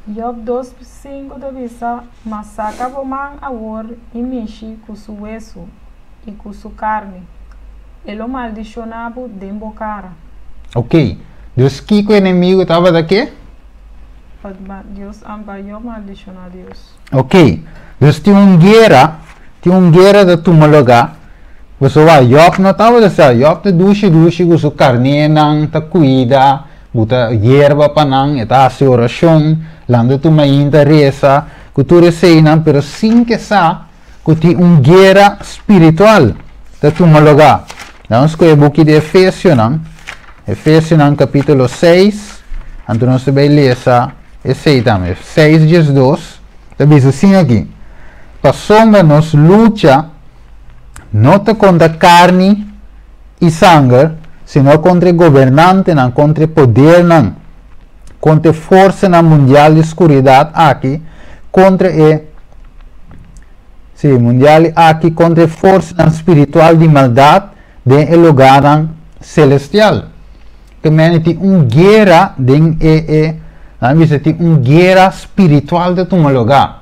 Job dos, sinku ta bisa, Ma saka bo man awor i mishi ku su wesu i ku su karni, e lo maldishoná bo den bo kara. Ok, dus kiko enemigu tabata ke? Pa Dios a pa Job maldishoná Dios. Ok, dus tin un guera, tin un guera ta tuma lugá. Pasobra Job no tabata sa, Job ta dushi dushi ku su karnénan, ta kuida, buta yerba pa nan, e ta hasi orashon, lanta tur mainta resa, ku tur eseinan, pero sin ke sa ku tin un guera spiritual ta tuma lugá. Nan nos kohe buki di Efesionan, Efesionan kapítulo seis, anto nos ta bai lesa esei tambe, seis diesdos, ta bisa asin aki, Pasobra nos lucha no ta kontra karni i sanger, sino kontra e gobernantenan, kontra e podernan, kontra e forsanan mundial di skuridat aki, kontra e, sí, mundial aki, kontra e forsanan spiritual di maldat den e lugarnan selestial. Te mende tin un guera den e, e, nan bisa tin un guera spiritual ta tuma lugá.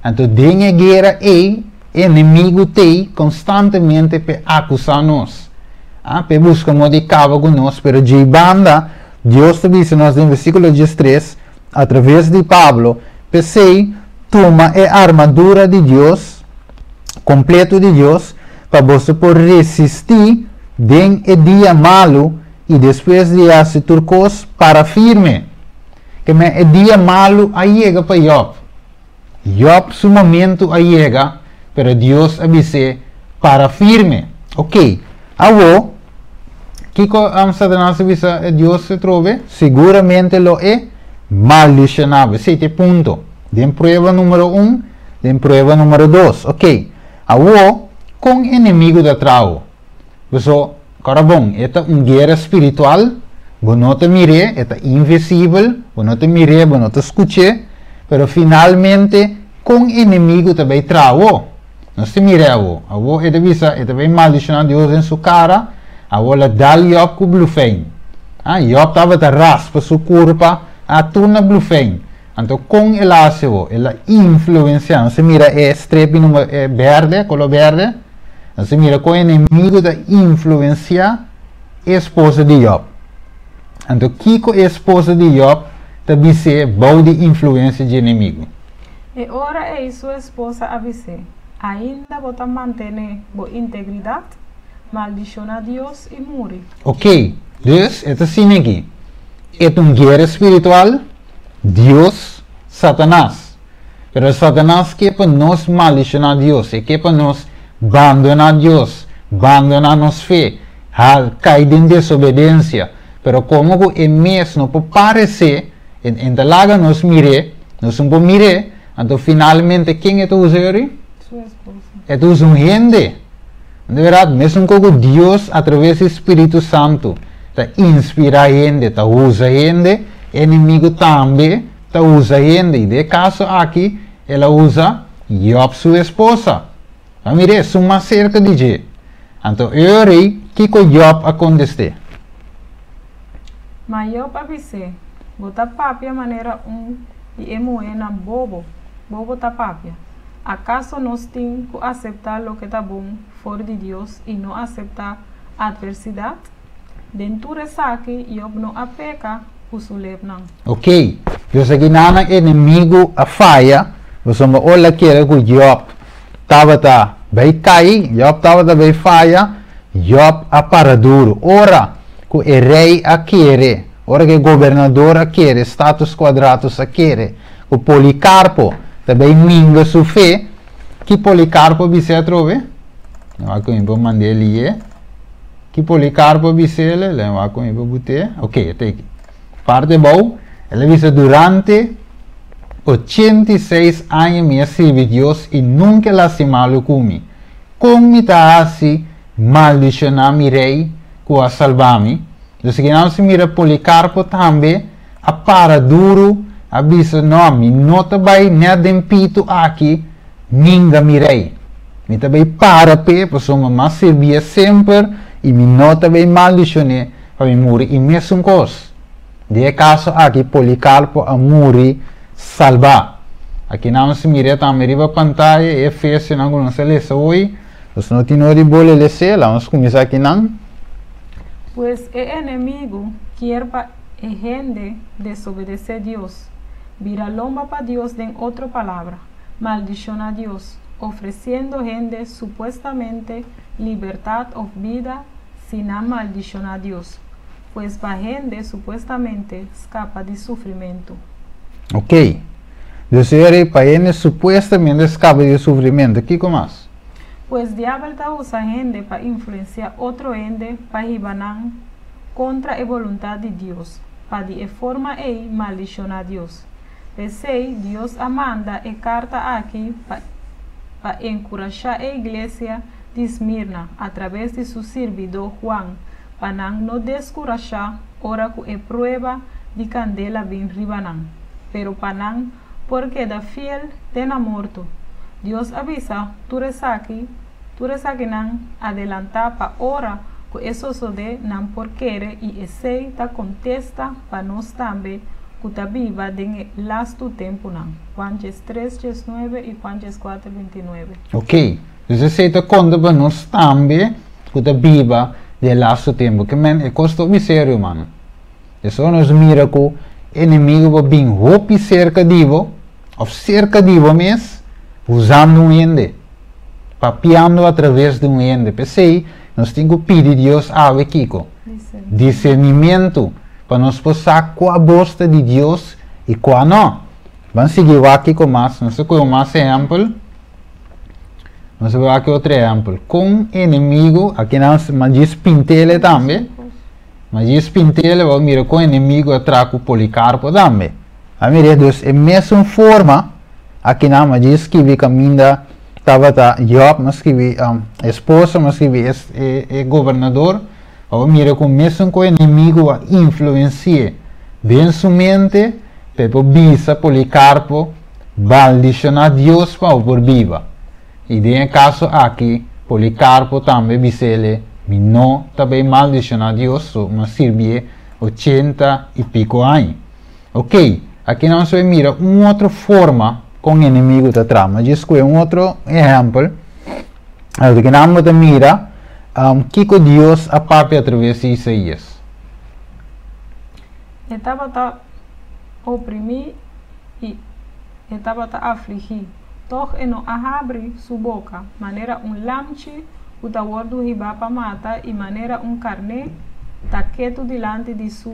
Anto den e guera ei, e enemigu t'ei konstantemente p'e akusá nos, a, p'e buska moda di kaba ku nos, pero djei banda, Dios ta bisa nos den versíkulo diestres, atraves di Pablo, P'esei, tuma e armadura di Dios, kompleto di Dios, pa boso por resistí den e dia malu i despues di hasi tur kos, para firme. Ke men e dia malu a yega pa Job. Job su momentu a yega, pero Dios a bis'é, Para firme. Oké, awor, kiko Satanas a bisa e Dios atrobe? Siguramente lo e maldishoná bo. Esei ta e punto. Den prueba número un, den prueba número dos. Oké, awor, kon enemigu ta traha bo? Paso, kòrda bon, e ta un guera spiritual, bo no ta mir'é, e ta invisibel, bo no ta mir'é, bo no ta skuch'é, pero finalmente kon enemigu ta bai traha bo? Nos ta mir'é awor. Awor e ta bisa, e ta bai maldishoná Dios den su kara, awor la dal Yòb ku blufein. Ah, Yòb tabata raspa su kurpa a tur na blufein. Anto kon el a hasi awor? El a influensiá. Nos ta mira e strepi number, e bèrdè, koló bèrdè. Nos ta mira kon enemigu ta influensiá e esposa di Yòb. Anto kiko e esposa di Yòb ta bis'é bou di influensia dje enemigu? E ora ei su esposa a bis'é, Ainda bo ta mantené bo integridat? Maldishoná Dios i muri. Oké, dus e ta asina aki, e ta un guera spiritual, Dios, Satanas. Pero Satanas ke pa nos maldishoná Dios, e ke pa nos bandoná Dios, bandoná nos fe, ha kai den desobedensia. Pero komo ku e mes no por paresé, e e ta laga nos mir'é, nos no por mir'é, anto finalmente ken e ta usa yori? Su esposa. E ta usa un hende. Di berdat, mesun ku Dios atraves di Spiritu Santu ta inspirá hende, ta usa hende, enemigu tambe ta usa hende. I den e kaso aki, el a usa Job su esposa. A mira, esun mas serka di dje. Anto e rei, kiko Job a kontest'é? Ma Job a bis'é, Bo ta papia manera un di e muhénan bobo, bobo ta papia. Akaso nos tin ku aseptá loke ta bon for di Dios i no aseptá atversidat? Den tur esaki, Job no a peka ku su lepnan. Ok, Dios a gina nan enemigu a faya, pasobra ora el a kere ku Job tabata bai kai, Job tabata bai faya, Job a para duru. Ora ku e rei a kere, ora ku e gobernador a kere, Status Quadratus a kere ku Policarpo ta bai minga su fe, ki Policarpo a bis'é atrobe? Mi wak ku mi por mand'é li'é. Ki Policarpo a bis'é? Mi wak ku mi por but'é. Ok, e ta aki. Parti abou, el a bisa, Durante 86 aña mi a sirbi Dios i nunka el a hasi malu ku mi. Kon mi ta hasi maldishoná mi Rei ku a salba mi? Dus aki nan si mira Policarpo tambe a para duru, a bisa, No, mi no ta bai nèt den pitu aki ninga mi Rei. Mi ta bai para p'e pasobra mi a sirbié semper i mi no ta bai maldishon'é pa mi muri. I mesun kos, den e kaso aki Policarpo a muri salbá. Aki nan nos mira tambe riba pantaya e Efesionan ku nos a lesa hoy. Nos no tin ora di bole les'é, laga nos kuminsá akinan. Pues e enemigu kier pa e hende desobedesé Dios, bira lomba pa Dios den otro palabra, maldishoná Dios, ofresiendo hende supuestamente libertat òf bida si nan maldishoná Dios, pues pa hende supuestamente skapa di sufrimentu. Ok. Dios e pa hende supuestamente skapa di sufrimentu. Kiko mas? Pues diabel ta usa hende pa influensiá otro hende pa hiba nan kontra e boluntat di Dios, pa di e forma ei maldishoná Dios. P'esei, Dios a manda e karta aki pa pa enkurashá e iglesia di Smirna atraves di su sirbidó Juan pa nan no deskurashá ora ku e prueba di kandela bin riba nan, pero pa nan por keda fiel te na morto. Dios a bisa tur esaki, tur esakinan adelantá pa ora ku e sosodé nan por kere i esei ta kontesta pa nos tambe ku ta biba den e lastu tempunan. Juan 3, 19 i Juan 4, 29. Ok, dus esei ta konta pa nos tambe ku ta biba den e lastu tempu. Ke men e kos ta hopi serio, mano. Eso nos mira ku enemigu por bin hopi serka di bo, òf serka di bo mes, usando un hende, papiando atraves di un hende. P'esei nos tin ku pidi Dios awe kiko? Disernimentu, pa nos por sa kua bos ta di Dios i kua no. Ban sigui wak kiko mas. Nos ta kohe un mas ehèmpel. Nos ta wak otro ehèmpel. Kon enemigu, aki nan mas djis pint'ele tambe, mas djis pint'ele bo mira kon enemigu a traha ku Policarpo tambe. A mira, dus e mesun forma, aki nan mas djis skibi kaminda tabata Job, mas skibi esposa, mas skibi e gobernador, bo mira ku mesun ku enemigu a influensi'é den su mente, pa e por bisa Policarpo baldishoná Dios pa bo por biba. I den e kaso aki, Policarpo tambe bis'ele, Mi no ta bay maldishoná Dios, so mi a sirbié 80 i piko aña. Ok, aki nos bay mira un otro forma kon enemigu ta traha. Mi a djis skohe un otro ehèmpel. Aki nan bo ta mira kiko Dios a papia atraves di Isaías. E tabata oprimí i e tabata afligí, tòg e no a habri su boka, manera un lamchi ku ta wòrdu hibá pa mata i manera un karné ta ketu dilanti di su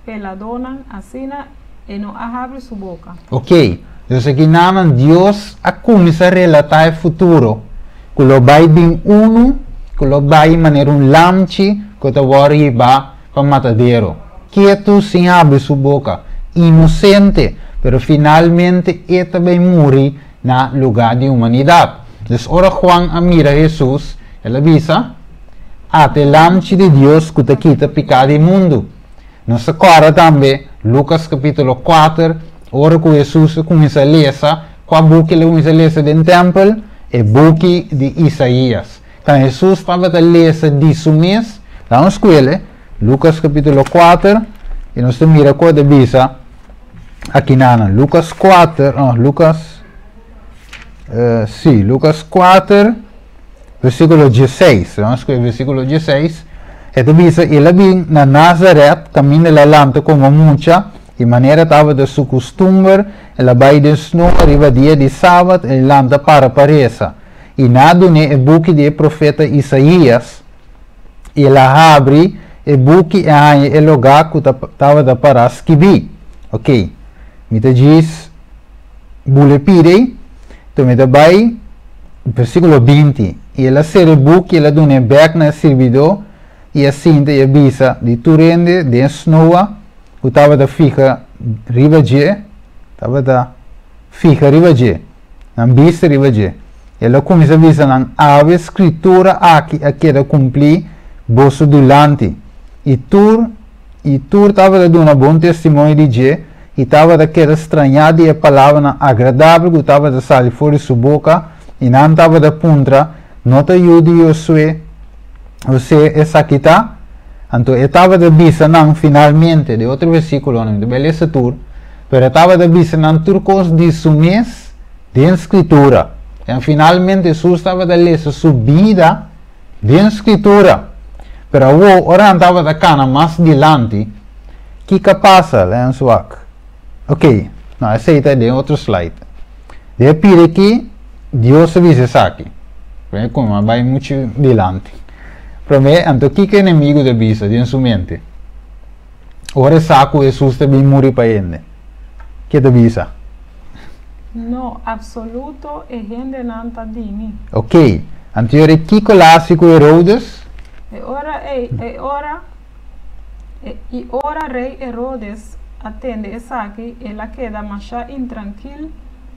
peladónan, asina e no a habri su boka. Ok, dus aki nanan Dios a kuminsá relatá e futuro, ku lo bai bin unu ku lo bai manera un lamchi ku ta wòrdu hibá pa matadero, ketu sin habri su boka, inosente, pero finalmente e ta bai muri na lugá di humanidat. Dus ora Juan a mira Hesus, El a bisa, Ata e Lamchi di Dios ku ta kita piká di mundu. Nos ta kòrda tambe Lukas kapítulo 4, ora ku Hesus a kuminsá lesa, kua buki el a kuminsá lesa den tèmpel? E buki di Isaías. Kan Hesus tabata lesa di su mes, laga nos skuele Lukas kapítulo 4 i nos ta mira kua ta bisa akinanan. Lukas 4, no, Lukas, sí, Lukas 4, versíkulo 16. Laga nos skuele versíkulo 16. E ta bisa, El a bin na Nazaret, kaminda el a lanta komo mucha, i manera tabata su kustumber, el a bai den snoa riba dia di sabat, el lanta para pa resa. I nan a dun'é e buki di e profeta Isaías, i el a habri e buki i a haña e lugá ku tabata pará skibí. Oké, mi ta djis bula e pida ei, enton mi ta bai versíkulo 20. I el a sera e buki, el a dun'é bèk na e sirbidó, i a sinta i a bisa di tur hende den e snoa ku tabata fiha riba dje, tabata fiha riba dje. Nan bista riba dje. El a kuminsá bisa nan, Awe Skritura aki a keda kumplí boso dulanti. I tur i tur tabata duna bon testimonio di dje i tabata keda strañá di e palabranan agradabel ku tabata sali for di su boka, i nan tabata puntra, No ta yu di Josué, José, esaki ta? Anto e tabata bisa nan finalmente, den otro versíkulonan, mi ta bai lesa tur, Pero e tabata bisa nan tur kos di su mes den Skritura. En finalmente Hesus tabata lesa su bida den Skritura. Pero awor, ora nan tabata kana mas dilanti, kiko a pasa? Lei nos wak. Ok, no, esei ta den otro slide. Den e pida aki, Dios a bisa esaki. Promé ku a bai muchu dilanti. Promé, anto kiko e enemigu ta bisa den su mente? Ora e sa ku Hesus ta bin muri pa hende, ke ta bisa? No, absoluto e hendenan ta di mi. Ok, anto yora kiko el a hasi ku Herodes? E ora ei, e ora, e, i ora rei Herodes a tende esaki, el a keda masha intrankil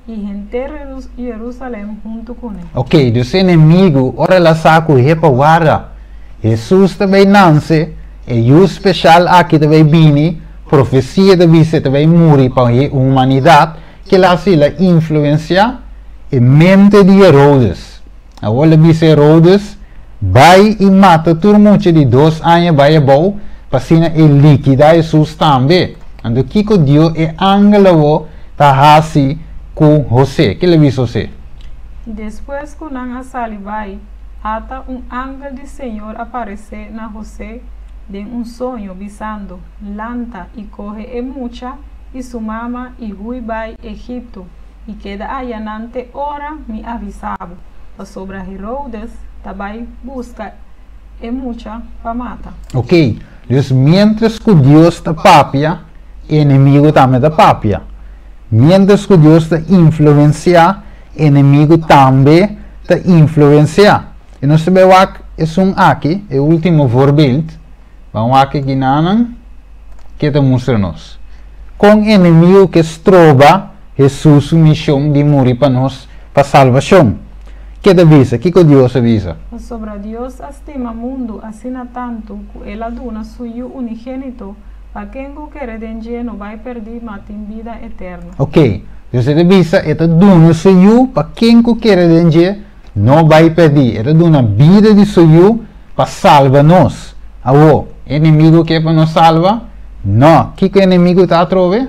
i henter Jerusalem huntu kuné. Ok, dus e enemigu, ora el a sa ku hepa warda, Hesus ta bai nanse, E yu speshal aki ta bai bini, profesia ta bisa e ta bai muri pa humanidat, kila hasi el a influensiá e mente di Herodes. Awor el a bisa Herodes, Bai i mata tur mucha di 2 aña bai abou, pa asina e likidá Hesus tambe. Anto kiko Dios, e angel awor, ta hasi ku Hosé? Kila a bisa Hosé? Despues ku nan a sali bai, Ata un angel di Señor a paresé na José den un soño, bisando, Lanta i kohe e mucha i su mama i hui bai Egipto, i keda ayanan te ora mi avisá bo, pasobra Herodes ta bai buska e mucha pa mata. Ok, dus miéntras ku Dios ta papia, e enemigu tambe ta papia. Miéntras ku Dios ta influensiá, enemigu tambe ta influensiá. I nos ta bai wak esun aki, e último voorbeeld. Ban wak e ginanan ke ta mustra nos. Kon enemigu ke stroba Hesus su mishon di muri pa nos pa salbashon? Ke ta bisa? Kiko Dios a bisa? Pasobra Dios a stima mundu asina tantu ku El a duna Su Yu unigénito, pa ken ku kere den dje no bai pèrdí ma tin bida eterno. Oké, Dios e ta bisa e ta duna su Yu pa ken ku kere den dje no bai pèrdí. E ta duna bida di su Yu pa salba nos. Awor, e enemigu ke pa nos salba? No. Kiko e enemigu ta atrobe?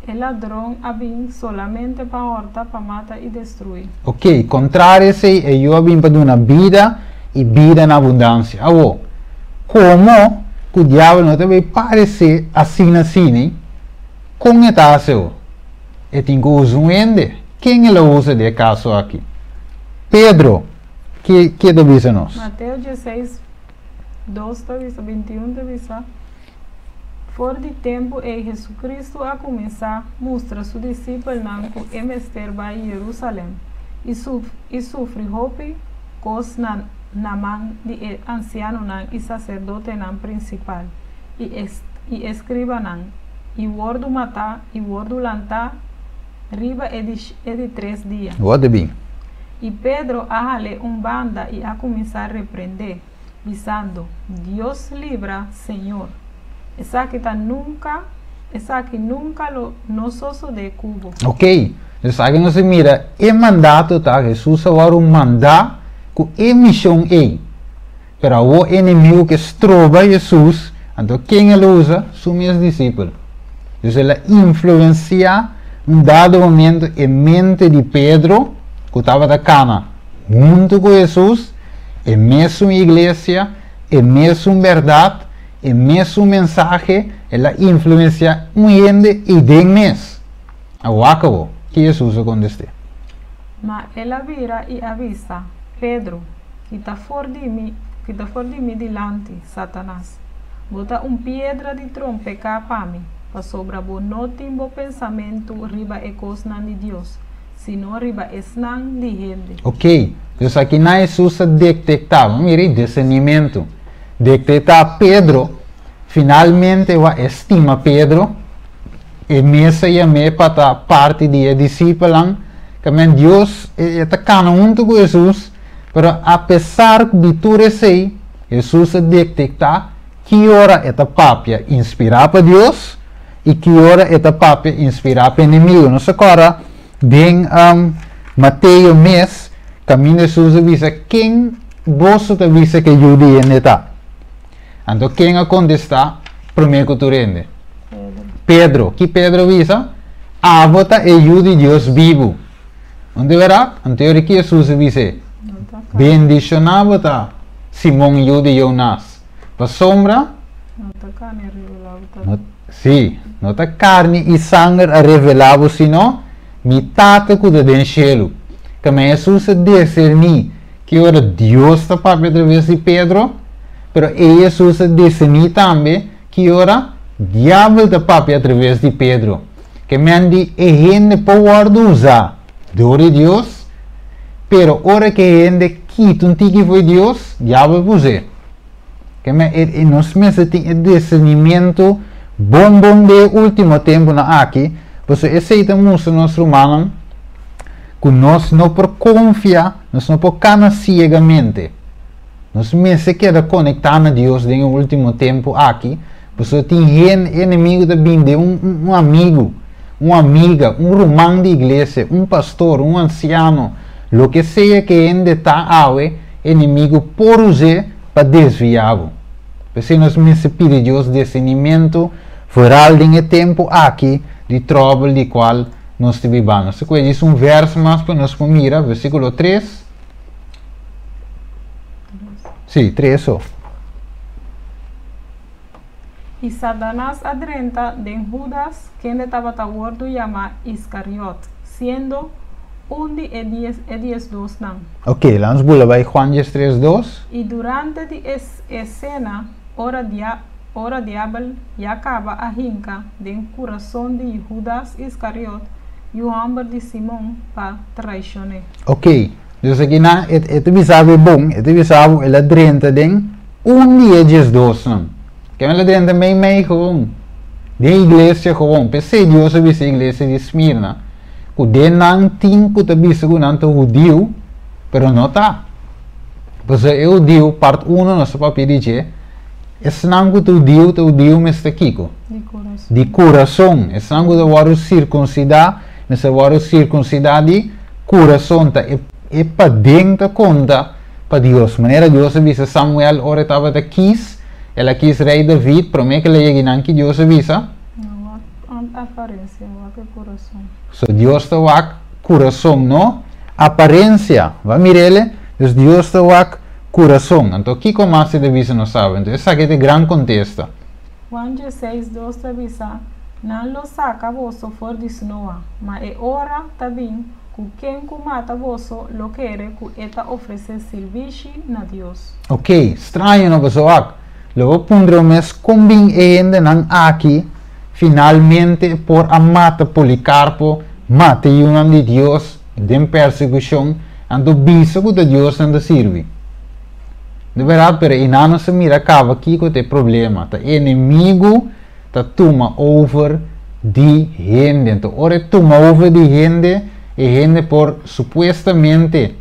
E ladron a bin solamente pa hòrta, pa mata i destruí. Oké, kontrario esei, e Yu a bin pa duna bida i bida na abundansia. Awor, komo ku Diabel no ta bai paresé asina asina, kon e ta hasi awor? E tin ku usa un hende. Ken el a usa den e kaso aki? Pedro. Ke ke ta bisa nos? Mateo 16, 2 ta bisa, 21 ta bisa, For di tempu ei Hesukristu a kuminsá mustra su disipelnan ku e mester bai Yerusalèm i i sufri hopi kos na na man di e ansianonan i saserdotenan prinsipal i i eskribanan, i wòrdu matá i wòrdu lantá riba e di e di tres dia. Wòrdu bin. I Pedro a hal'é un banda i a kuminsá reprend'é, bisando, Dios libra, Señor! Esaki ta nunka, esaki nunka lo no sosodé ku bo. Ok, esaki nos a mira, e mandato ta, Hesus a wòrdu mandá ku e mishon ei. Pero awor enemigu ke stroba Hesus, anto ken el a usa? Su mes disipel. Dus el a influensiá un dado momento e mente di Pedro, ku tabata kana huntu ku Hesus, e mesun iglesia, e mesun bèrdat, e mesun mensahe, el a influensiá un hende ei den mes. Awor akabó, ki Hesus a kontest'é? Ma el a bira i a bisa, Pedro, Kita for di mi, kita for di mi dilanti, Satanas. Bo ta un piedra di trompeká pa mi, pasobra bo no tin bo pensamentu riba e kosnan di Dios, sino riba esnan di hende. Ok, dus aki nan Hesus a detektá, bo mira ei disernimentu, detektá Pedro, finalmente wak e stima Pedro, e mes a yam'é pa ta parti di e disipelnan, kamen Dios e ta kana huntu ku Hesus, Pero apesar di tur esei, Hesus a detektá ki ora e ta papia inspirá pa Dios i ki ora e ta papia inspirá pa enemigu. Nos a kòrda den Mateo mes, kaminda Hesus a bisa, Ken boso ta bisa ku e Yu di hende ta? Anto ken a kontestá promé ku tur hende? Pedro. Ki Pedro a bisa? Abo ta e Yu di Dios bibu. Unda bera? Anto yori ki Hesus a bis'é, Bendishoná bo ta, Simon yu di Jonas, pasobra Sí, no ta karni i sanger a revelá bo, sino mi Tata ku ta den shelu. Kamba Hesus a diserní ki ora Dios ta papia atraves di Pedro, pero ei Hesus a diserní tambe ki ora Diabel ta papia atraves di Pedro. Ke men di e hende por wòrdu usá dor di Dios, pero ora ku e hende kita un tiki for di Dios, diabel por us'é. Ke men e nos mester tin e discernimentu bon bon den e último tempunan aki, pasobra esei ta mustra nos rumannan ku nos no por konfia, nos no por kana siegamente. Nos mester keda konektá na Dios den e último tempu aki, pasobra tin hende, e enemigu ta bin den un un amigu, un amiga, un ruman di iglesia, un pastor, un ansiano, loke sea ku e hende ta awe, e enemigu por us'é pa desviá bo. P'esei nos mester pidi Dios discernimentu vooral den e tempu aki di tròbel di kual nos ta bibando. Nos ta kohe djis un vèrs mas pa nos por mira, versíkulo tres. Sí, tres so. I Satanas a drenta den Hudas, kende tabata wordu yamá Iskariot, siendo un di e dies e diesdosnan. Ok, laat nos bula bai Juan 13:2. I durante di e e sena, ora dia ora diabel ya kaba a hinka den kurason di Hudas Iskariot, yu hòmber di Simon, pa traishon'é. Ok, dus aki nan e e ta bisa bo e bon, e ta bisa bo el a drenta den un di e diesdosnan. Ken el a drenta mei mei gewoon, den iglesia gewoon. P'esei Dios a bisa e iglesia di Smirna ku den nan tin ku ta bisa ku nan ta hudiu, pero no ta. Pasobra e hudiu, part uno nos ta papia di dje, esnan ku ta hudiu ta hudiu mester kiko? Di kurason. Di kurason. Esnan ku ta wòrdu sirkunsidá mester wòrdu sirkunsidá di Kurason ta e paden ta konta pa Dios. Manera Dios a bisa Samuel ora e tabata kis, el a kis rei David, promé ku el a yega einan ki Dios a bisa? No wak aparensia, wak e kurason. So Dios ta wak kurason, no aparensia. Bo a mir'el? Dus Dios ta wak kurason. Anto kiko mas e ta bisa nos sabi? Anto esaki ta e gran kontesta. Juan dieseis dos ta bisa, Nan lo saka boso for di snoa, ma e ora ta bin ku ken ku mata boso lo kere ku e ta ofresé sirbishi na Dios. Ok, straño no pasobra wak, lo bo puntra bo mes kon bin e hendenan aki finalmente por a mata Policarpo, mata e yunan di Dios den persekushon, anto bisa ku ta Dios nan ta sirbi. Di berdad, pero einan nos ta mira caba kico ta e problema. Ta enemigo ta tuma over di hende. Enton ora e tuma over di hende, e hende por supuestamente.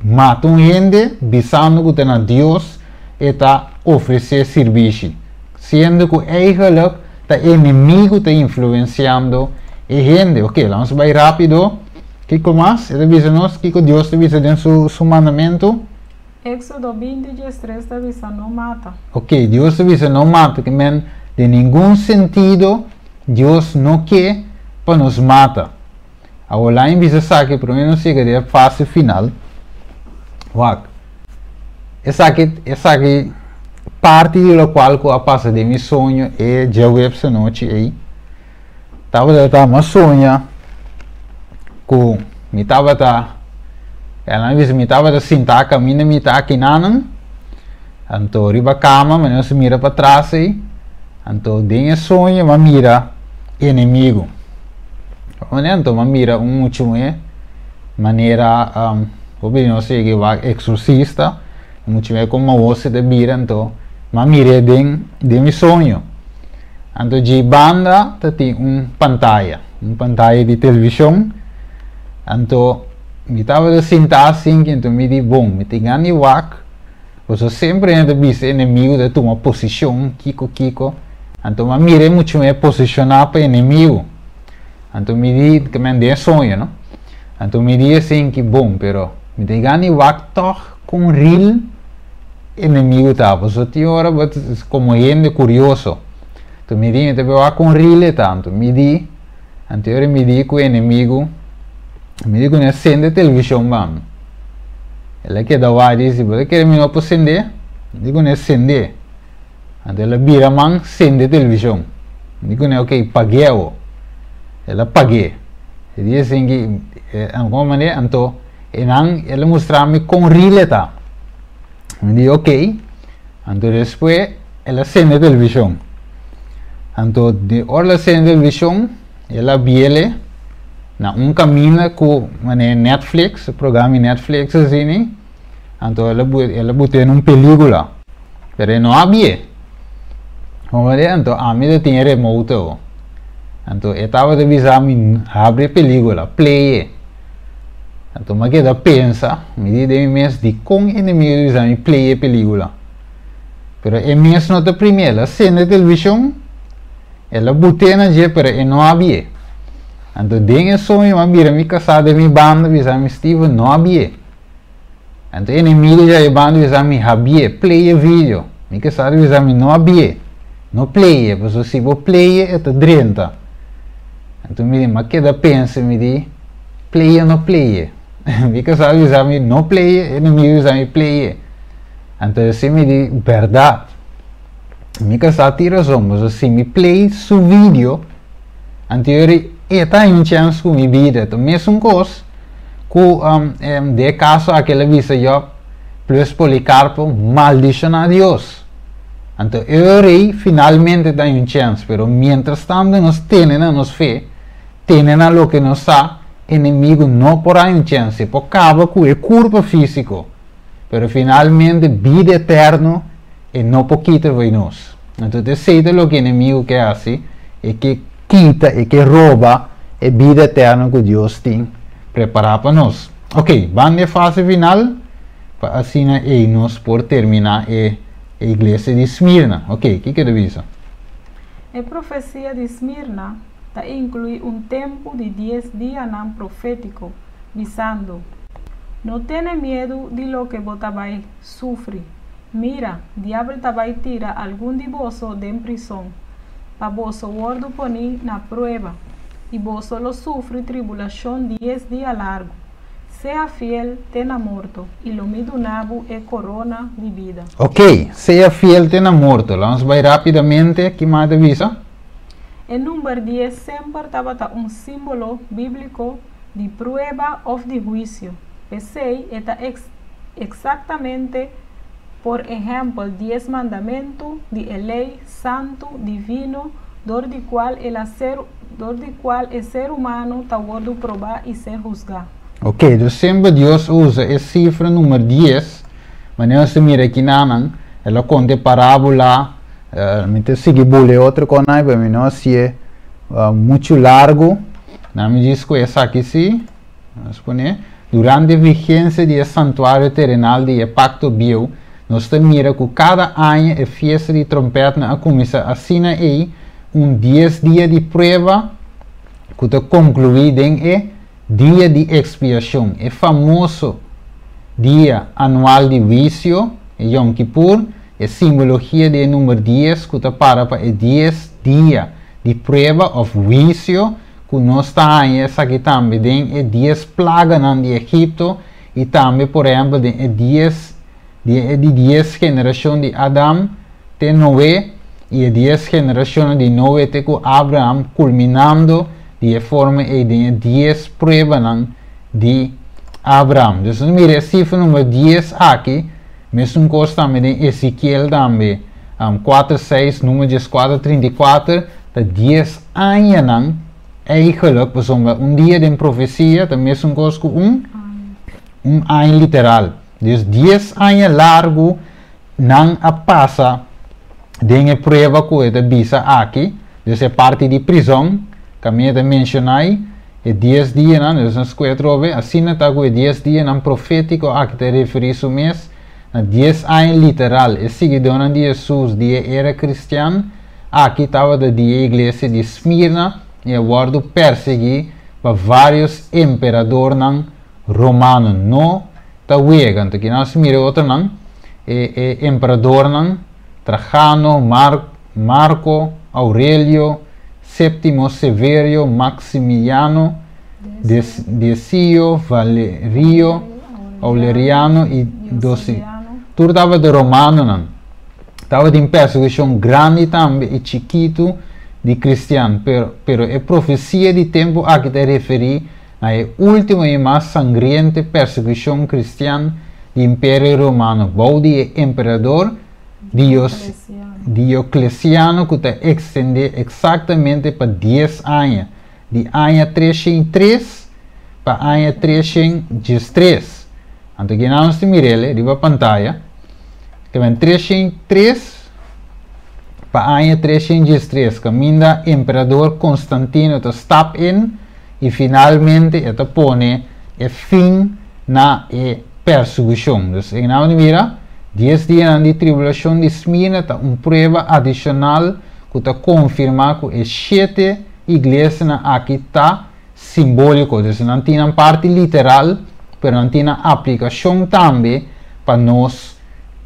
Mata un hende bisando ku ta na Dios e ta ofresé sirbishi, siendo ku eigenlijk ta enemigu ta influensiando e hende. Ok, laga nos bai rápido. Kiko mas e ta bisa nos? Kiko Dios ta bisa den su su mandamentu? Éxodo 20, 13 ta bisa no mata. Ok, Dios ta bisa no mata, ke men den ningun sentido Dios no ke pa nos mata. Awor laña bisa esaki prome nos yega den e fase final. Wak, esaki esaki parti di lokual ku a pasa den mi soño e djaweps anochi ei. Tabata ta mi a soña ku mi tabata, el a bisa mi tabata sintá kaminda mi ta akinanan, anto riba kama mi a mira patras ei, anto den e soño mi a mira enemigu. Anto mi a mira un mucha muhé manera hopi di nos yega wak exorcista, un mucha muhé ku mahosi ta bira, anto mi a mir'é den den mi soño. Anto dje banda ta tin un pantaya, un pantaya di televishon. Anto mi tabata sinta asinki, anto mi di bon, mi tin gana di wak, pasobra semper hende ta bisa enemigu ta tuma posishon, kiko kiko. Anto mi a mira e mucha muhé posishoná pa enemigu. Anto mi di, ke men den soño no. Anto mi di asinki, bon, pero mi tin gana di wak tòg kon ril enemigu ta. Pasobra tin ora bo ta komo hende kurioso. Anto mi di, mi ta wak kon ril e ta. Anto mi di, anto e ora mi di ku enemigu, mi di ku no sende televishon pa mi. El a keda wak di si bo ta kere mi no por sende? Mi di ku no sende. Anto el a bira man sende televishon. Mi di kuné, ok, pag'é awo. El a pag'é. E di asin ki, algun manera, anto e nan, el a mustra mi kon ril e ta. Mi di, ok. Anto despues el a sende televishon. Anto di ora el a sende televishon, el a biele na un kaminda ku manera Netflix, programa di Netflix asini. Anto el a el a but'é na un pelíkula, pero e no a bié. Komprendé? Anto ami ta tin e remote awo. Anto e tabata bisa mi habri e pelíkula, play e. Anto mi a keda pensa, mi di den mi mes, dikon enemigo ta bisa mi play e pelíkula? Pero e mes no ta primi, el a sende televishon, el a but'é na dje, pero e no a bié. Anto den e soño mi a bira mi kasá den mi banda bisa mi, Steven no a bié. Anto enemigo dja e banda bisa mi habié, play e video. Mi ke sa bisa mi no habié, no play e, pasobra si bo play e, e ta drenta. Anto mi di, m'a keda pensa, mi di, play e no play e. Mi ke sa bisa mi no play e, enemigo bisa mi play e. Anto esi mi di, bèrdat. Mi ke sa tin rason, pasobra si mi play su video, anto e ta haña un chèns ku mi bida. Ta mesun kos. Ku den e kaso aki el a bisa Job plus Policarpo maldishoná Dios. Anto e rei finalmente ta un chèns, pero miéntras tantu nos tene na nos fe, tene na loke nos sa, enemigu no por haña un chèns. E por kaba ku e kurpa físiko, pero finalmente bida eterno e no por kita for nos. Anto ta esei ta loke enemigu ke hasi, e ke kita, e ke roba e bida eterno ku Dios tin prepará pa nos. Ok, ban di e fase final pa asina ei nos por terminá e iglesia di Smirna. Ok, kiko ta bisa? E profesia di Smirna ta inkluí un tempu di dies dianan profétiko, bisando, No tene miedu di loke bo ta bai sufri. Mira, diabel ta bai tira algun di boso den prison, pa boso wòrdu poní na prueba, i boso lo sufri tribulashon dies dia largu. Sea fiel te na morto, i lo mi duna bo e korona di bida. Ok, sea fiel te na morto. Laga nos bai rápidamente, ki mas ta bisa? E number dies semper tabata un símbolo bíbliko di prueba òf di huisio. P'esei e ta eksaktamente, por ehèmpel, Dies Mandamentu di e Lei santu, divino, dor di kual el a ser dor di kual e ser humano ta wòrdu probá i ser husgá. Ok, dus semper Dios usa e sifra numer dies, manera nos ta mira aki nanan, el a konta e parábola, mi ta sigui bula e otro konai, pero mi no hasié muchu largu, nan mi djis ku esaki si. Nos pone. Durante vigensia di e santuario terenal di e pakto bieu, nos ta mira ku kada aña e Fiesta di Trompètnan a kuminsá asina ei un dies dia di prueba ku ta konkluí den e Dia di Ekspiashon, e famoso dia anual di huisio, e Yom Kippur, e simbologia di e number dies ku ta para pa e dies dia di prueba òf huisio ku nos ta haña esaki tambe den e dies plaganan di Egipto i tambe por ehèmpel den e dies di e di dies generashon di Adam te Noe i e dies generashonnan di Noe te ku Abraham kulminando di e forma ei den e dies pruebanan di Abraham. Dus nos mira e sifra number dies aki, mesun kos tambe den Ezekiel tambe, kuater seis, number dieskuater 34, ta dies añanan eigenlijk, pasobra un dia den profesia ta mesun kos ku un un aña literal. Dus dies aña largu nan a pasa den e prueba ku e ta bisa aki, dus e parti di prizòn, kaminda e ta menshoná ei, e dies dianan, dus nos skohe atrobe, asina ta ku e dies dianan profétiko aki ta referí su mes na dies aña literal. E siguidónan di Hesus di e era kristian aki tabata di e iglesia di Smirna i a wòrdu persiguí pa vários emperadornan romano. No ta wega. Anto ki nos mira e otronan, e e emperadornan, Trajano, Mar, Marco Aurelio, Septimo Severio, Maximiliano, Des, Decio, Valerio, Aureliano i Dosi. Tur tabata romanonan. Tabatin persekushon grandi tambe i chikitu di kristian, pero, pero e profesia di tempu aki ta referí na e último i mas sangriente persekushon kristian di Imperio Romano bou di e emperador Dioklesiano ku ta ekstendé eksaktamente pa dies aña, di aña 303 pa aña 313. Anto kinan nos ta mir'el riba pantaya. Ta ben 303 pa aña 313 kaminda emperador Konstantino ta stap in i finalmente e ta pone e fin na e persekushon. Dus e nan mira, dies dianan di tribulashon di Smirna ta un prueba adishonal ku ta konfirmá ku e shete iglesianan aki ta simbóliko. Dus nan tin nan parti literal, pero nan tin nan aplikashon tambe pa nos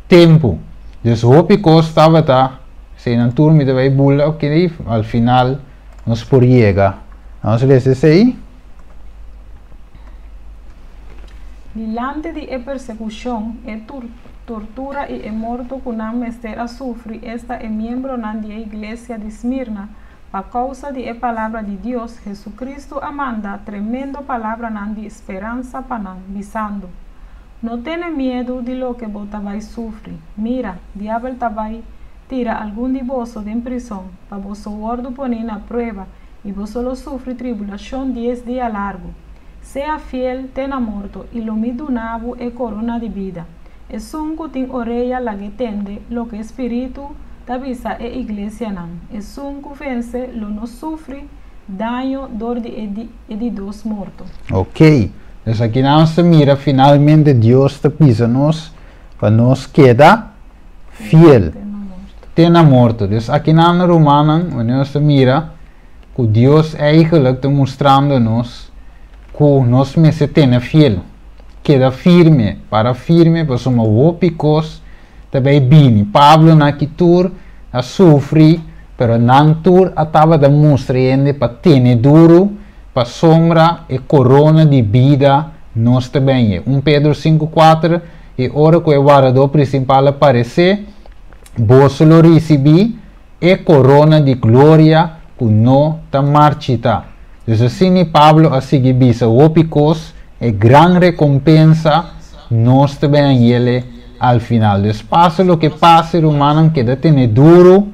tempu. Dus hopi kos tabata, esei nan tur mi ta bai bula oké, al final nos por yega. Nos lesa esei. Dilante di e persekushon, e tortura i e morto ku nan mester a sufri, esta e miembronan di e iglesia di Smirna, pa kousa di e palabra di Dios, Hesukristu a manda tremendo palabranan di speransa pa nan, bisando, No tene miedu di loke bo ta bai sufri. Mira, Diabel ta bai tira algun di boso den prison, pa boso wòrdu poné na prueba, i boso lo sufri tribulashon dies dia largu. Sea fiel te na morto, i lo mi duna bo e korona di bida. Esun ku tin orea lag'é tende loke e Spiritu ta bisa e iglesianan. Esun ku vense lo no sufri daño dor di e di e di dos morto. Ok, dus aki nos ta mira finalmente Dios ta bisa nos pa nos keda fiel te na morto. Dus aki nan rumannan, wanneer nos ta mira ku Dios eigenlijk ta mustrando nos ku nos mester tene fiel, keda firme, para firme pasobra hopi kos ta bay bini. Pablo na ki tur a sufri, pero nan tur a tabata mustra hende pa tene duru, pasobra e korona di bida nos ta benye. 1 Pedro 5:4 I ora ku e wardadó prinsipal a paresé, boso lo risibí e korona di gloria ku no ta marchitá. Dus asina Pablo a sigui bisa hopi kos, e gran rekompensa nos ta ben hañ'el al final. Dus pasa loke pasa, rumannan, keda tene duru,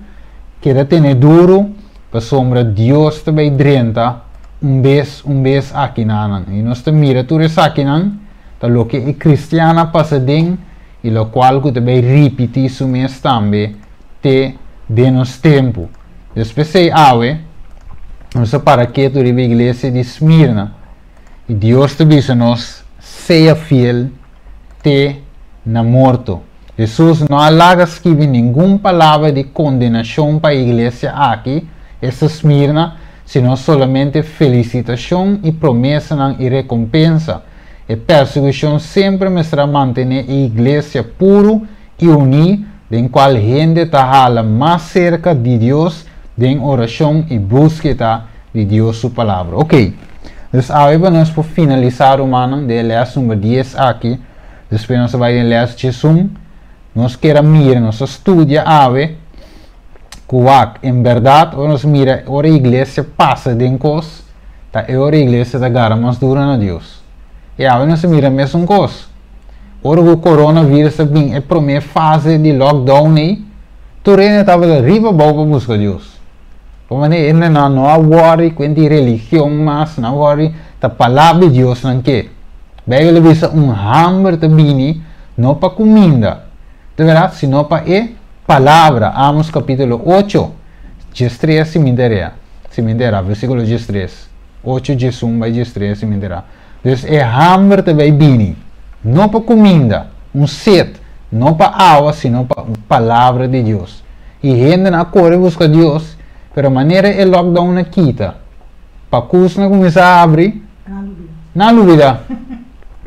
keda tene duru, pasobra Dios ta bai drenta un bes un bes akinanan. I nos ta mira tur esakinan ta loke e kristian a pasa den i lokual ku ta bai ripití su mes tambe te den nos tempu. Dus p'esei awe nos ta para ketu riba iglesia di Smirna i Dios ta bisa nos, Sea fiel te na morto. Hesus no a laga skibi ningun palabra di kondenashon pa e iglesia aki, esta Smirna, sino solamente felisitashon i promesanan i rekompensa. E persekushon semper mester a mantené e iglesia puru i uní, den kual hende ta hala mas serka di Dios den orashon i búskeda di Dios su Palabra. Oké, dus awe pa nos por finalisá, rumannan, den e lès number dies aki, despues nos ta bai den lès 11, nos kier a mira, nos a studia awe ku wak, en bèrdat ora nos mira ora e iglesia pasa den kos, ta e ora e iglesia ta gara mas duro na Dios. I awe nos a mira mesun kos. Ora ku coronavirus a bin e promé fase di lockdown ei, tur hende tabata riba abou pa buska Dios. Pa manera hendenan no a wòri ku di religion mas, nan wòri ta palabra di Dios nan ke. Beibel a bisa un hamber ta bini no pa kuminda, ta bèrdat, sino pa e palabra. Amos kapítulo 8, 13 si mi ta si mi ta versíkulo 13, 8, 11 bai 13 si mi ta. Dus e hamber ta bai bini, no pa kuminda, un set, no pa awa, sino pa palabra di Dios. I hendenan a kore buska Dios, pero manera e lockdown a kita, pakusnan a kuminsá habri, nan a lubidá.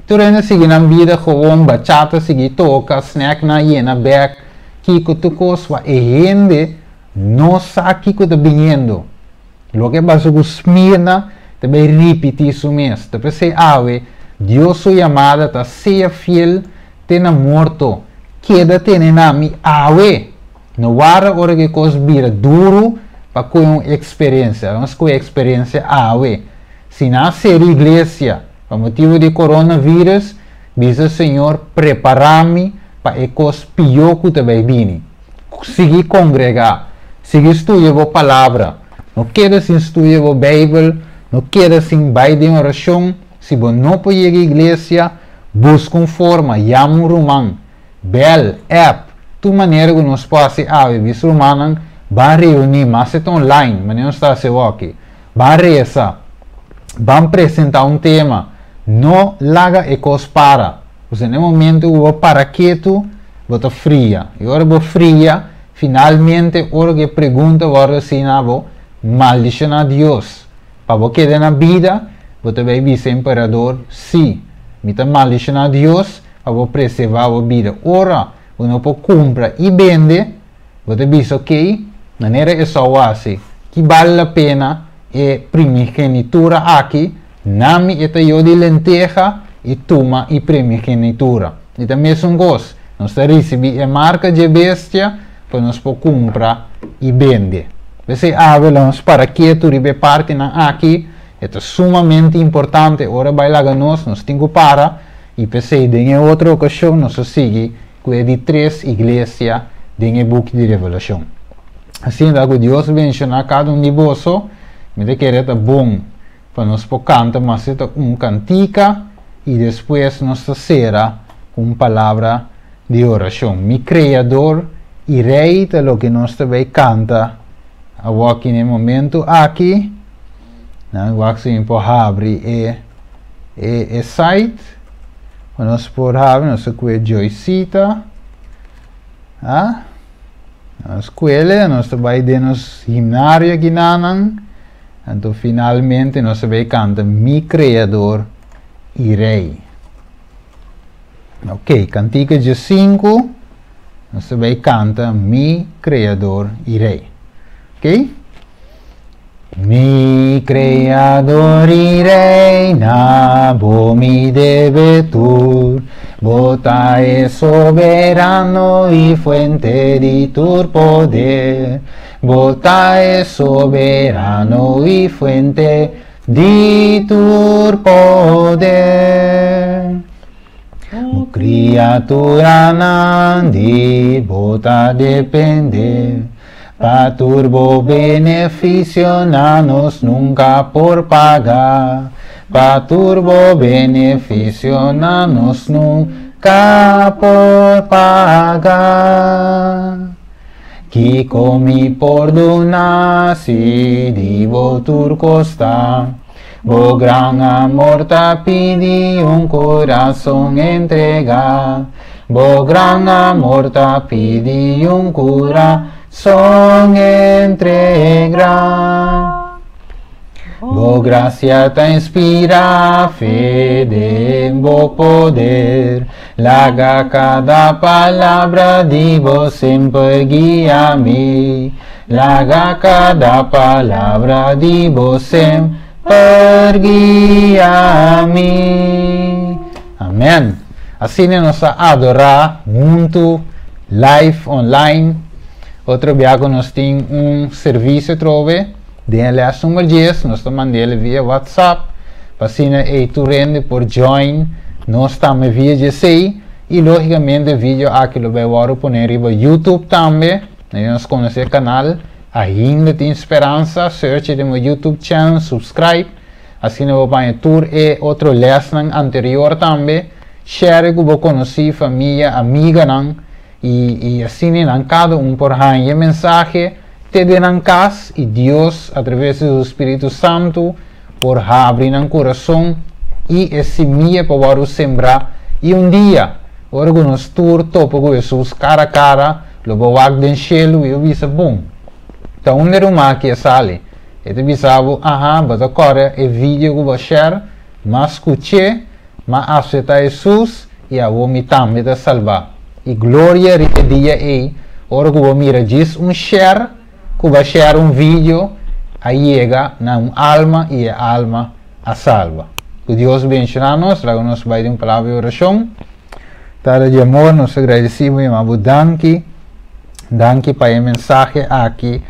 Tur hende a sigui nan bida gewoon, bachata a sigui toka, snacknan a yena bèk, kiko tur kos, pa e hende no sa kiko ta biniendo. Loke pasa ku Smirna ta bai ripití su mes. Ta p'esei awe, Dios su yamada ta sea fiel te na morto. Keda tene na mi awe! No warda ora ku e kos bira duru pa kohe un eksperensia. Nos kohe eksperensia awe. Si nan a sera iglesia pa motibu di coronavirus, bisa Señor prepará mi pa e kos pió ku ta bai bini. Sigui kongregá. Sigui studia bo Palabra. No keda sin studia bo Beibel. No keda sin bai den orashon. Si bo no por yega iglesia, buska un forma, yama un ruman, bèl, app, tur manera ku nos por hasi awe. Bisa rumannan, ban reuní, mas e ta online, manera nos ta hasi awoki. Ban resa. Ban presentá un tema. No laga e kos para. Pasobra na e momento ku bo para ketu, bo ta fria. I ora bo fria, finalmente ora ku e pregunta wòrdu hasi na bo, maldishoná Dios pa bo keda na bida, bo ta bai bisa e emperador, Sí, mi ta maldishoná Dios pa bo preservá bo bida. Ora bo no por kumpra i bende, bo ta bisa, Okey, manera Esau hasi, ki bal la pena e primigenitura aki? Na mi e ta yo di lenteha i tuma i primigenitura. I ta mesun kos, nos ta risibí e marka dje bestia pa nos por kumpra i bende. P'esei awe lo nos para ketu riba e partinan aki, e ta sumamente importante ora bai laga nos, nos tin ku para, i p'esei den e otro okashon nos ta sigui ku e di tres iglesia den e buki di Revelashon. Asina ta ku Dios benshoná kada un di boso, mi ta kere ta bon pa nos por kanta mas e ta un kantika i despues nos ta sera ku un palabra di orashon. Mi Kreador i Rei ta loke nos ta bai kanta awoki na e momentu aki. Nan wak si mi por habri e e e site pa nos por habri, nos ta kue Joycita. Ah, nos kuele, nos ta bai den nos himnario aki nanan. Anto finalmente nos ta bay canta Mi Creador y Rey. Ok, cantica 15, nos ta bay canta Mi Creador y Rey. Ok? Mi Creador y Rey, na bo mi debe tur, bo ta e soberano y fuente di tur poder. Bo ta e soberano i fuente di tur poder. Bo kriaturanan di bo ta depende, pa tur bo benefisionan nos nunka por paga, pa tur bo benefisionan nos nunka por paga. Kiko mi por duna si di bo tur kos ta? Bo gran amor ta pidi un kurason entregá. Bo gran amor ta pidi un kurason entregá. Bo grasia ta inspirá fe den bo poder. Laga kada palabra di bo semper guia mi. Laga kada palabra di bo semper guia mi. Amèn. Asina nos a adorá huntu live online. Otro bia ku nos tin un servisio atrobe den e lès number dies, nos ta mand'el via WhatsApp pa asina ei tur hende por join nos tambe via djesei. I lógikamente e video aki lo bai wòrdu pone riba YouTube tambe. Na nos konosé kanal Ainda Tin Speransa, search den bo YouTube channel, subscribe. Asina bo paña tur e otro lèsnan anterior tambe. Share ku bo konosí, famia, amiganan i i asina nan kada un por haña e mensahe te den nan kas i Dios atraves di su Spiritu Santu por habri nan kurason i e simia pa wòrdu sembrá i un dia ora ku nos tur topa ku Hesus kara kara lo bo wak den shelu i lo bisa bon ta unda e ruman aki a sali? E ta bisa bo, Aha, bo ta kòrda e video ku bo share? M'a skuch'é, m'a aseptá Hesus i awor mi tambe ta salbá. I gloria riba e dia ei ora ku bo mira djis un share ku bo a share un video a yega na un alma i e alma a salba. Ku Dios benshoná nos, laga nos bai den un palabra di orashon. Tata di amor, nos ta gradisí bo i yama bo danki. Danki pa e mensahe aki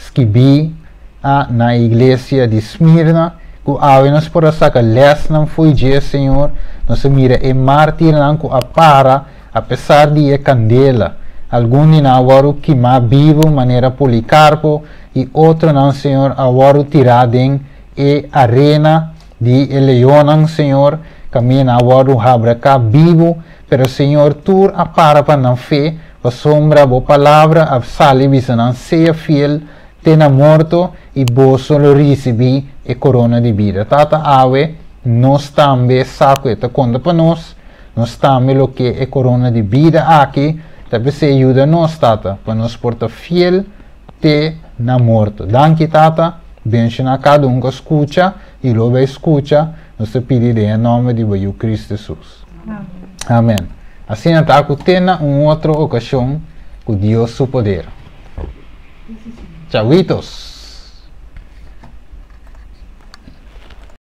skibí a na e iglesia di Smirna, ku awe nos por a saka lèsnan fo'i dje, Señor. Nos a mira e mártirnan ku a para apesar di e kandela. Algun di nan a wòrdu kimá bibu manera Polikarpo i otronan, Señor, a wòrdu tirá den e arena di e leonnan, Señor, kaminda nan a wòrdu habraká bibu. Pero, Señor, tur a para pa nan fe, pasobra bo palabra a sali bisa nan, Sea fiel te na morto, i boso lo risibí e korona di bida. Tata, awe nos tambe sa ku e ta konta pa nos, nos tambe lo ke e korona di bida aki, ta p'esei yuda nos, Tata, pa nos por ta fiel te na morto. Danki, Tata, benshoná kada un ku a skucha i lo bai skucha, nos ta pidi den e nòmber di bo Yu Kristu Hesus. Amen. Asina ta ku te na un otro okashon ku Dios su poder. Chawitos!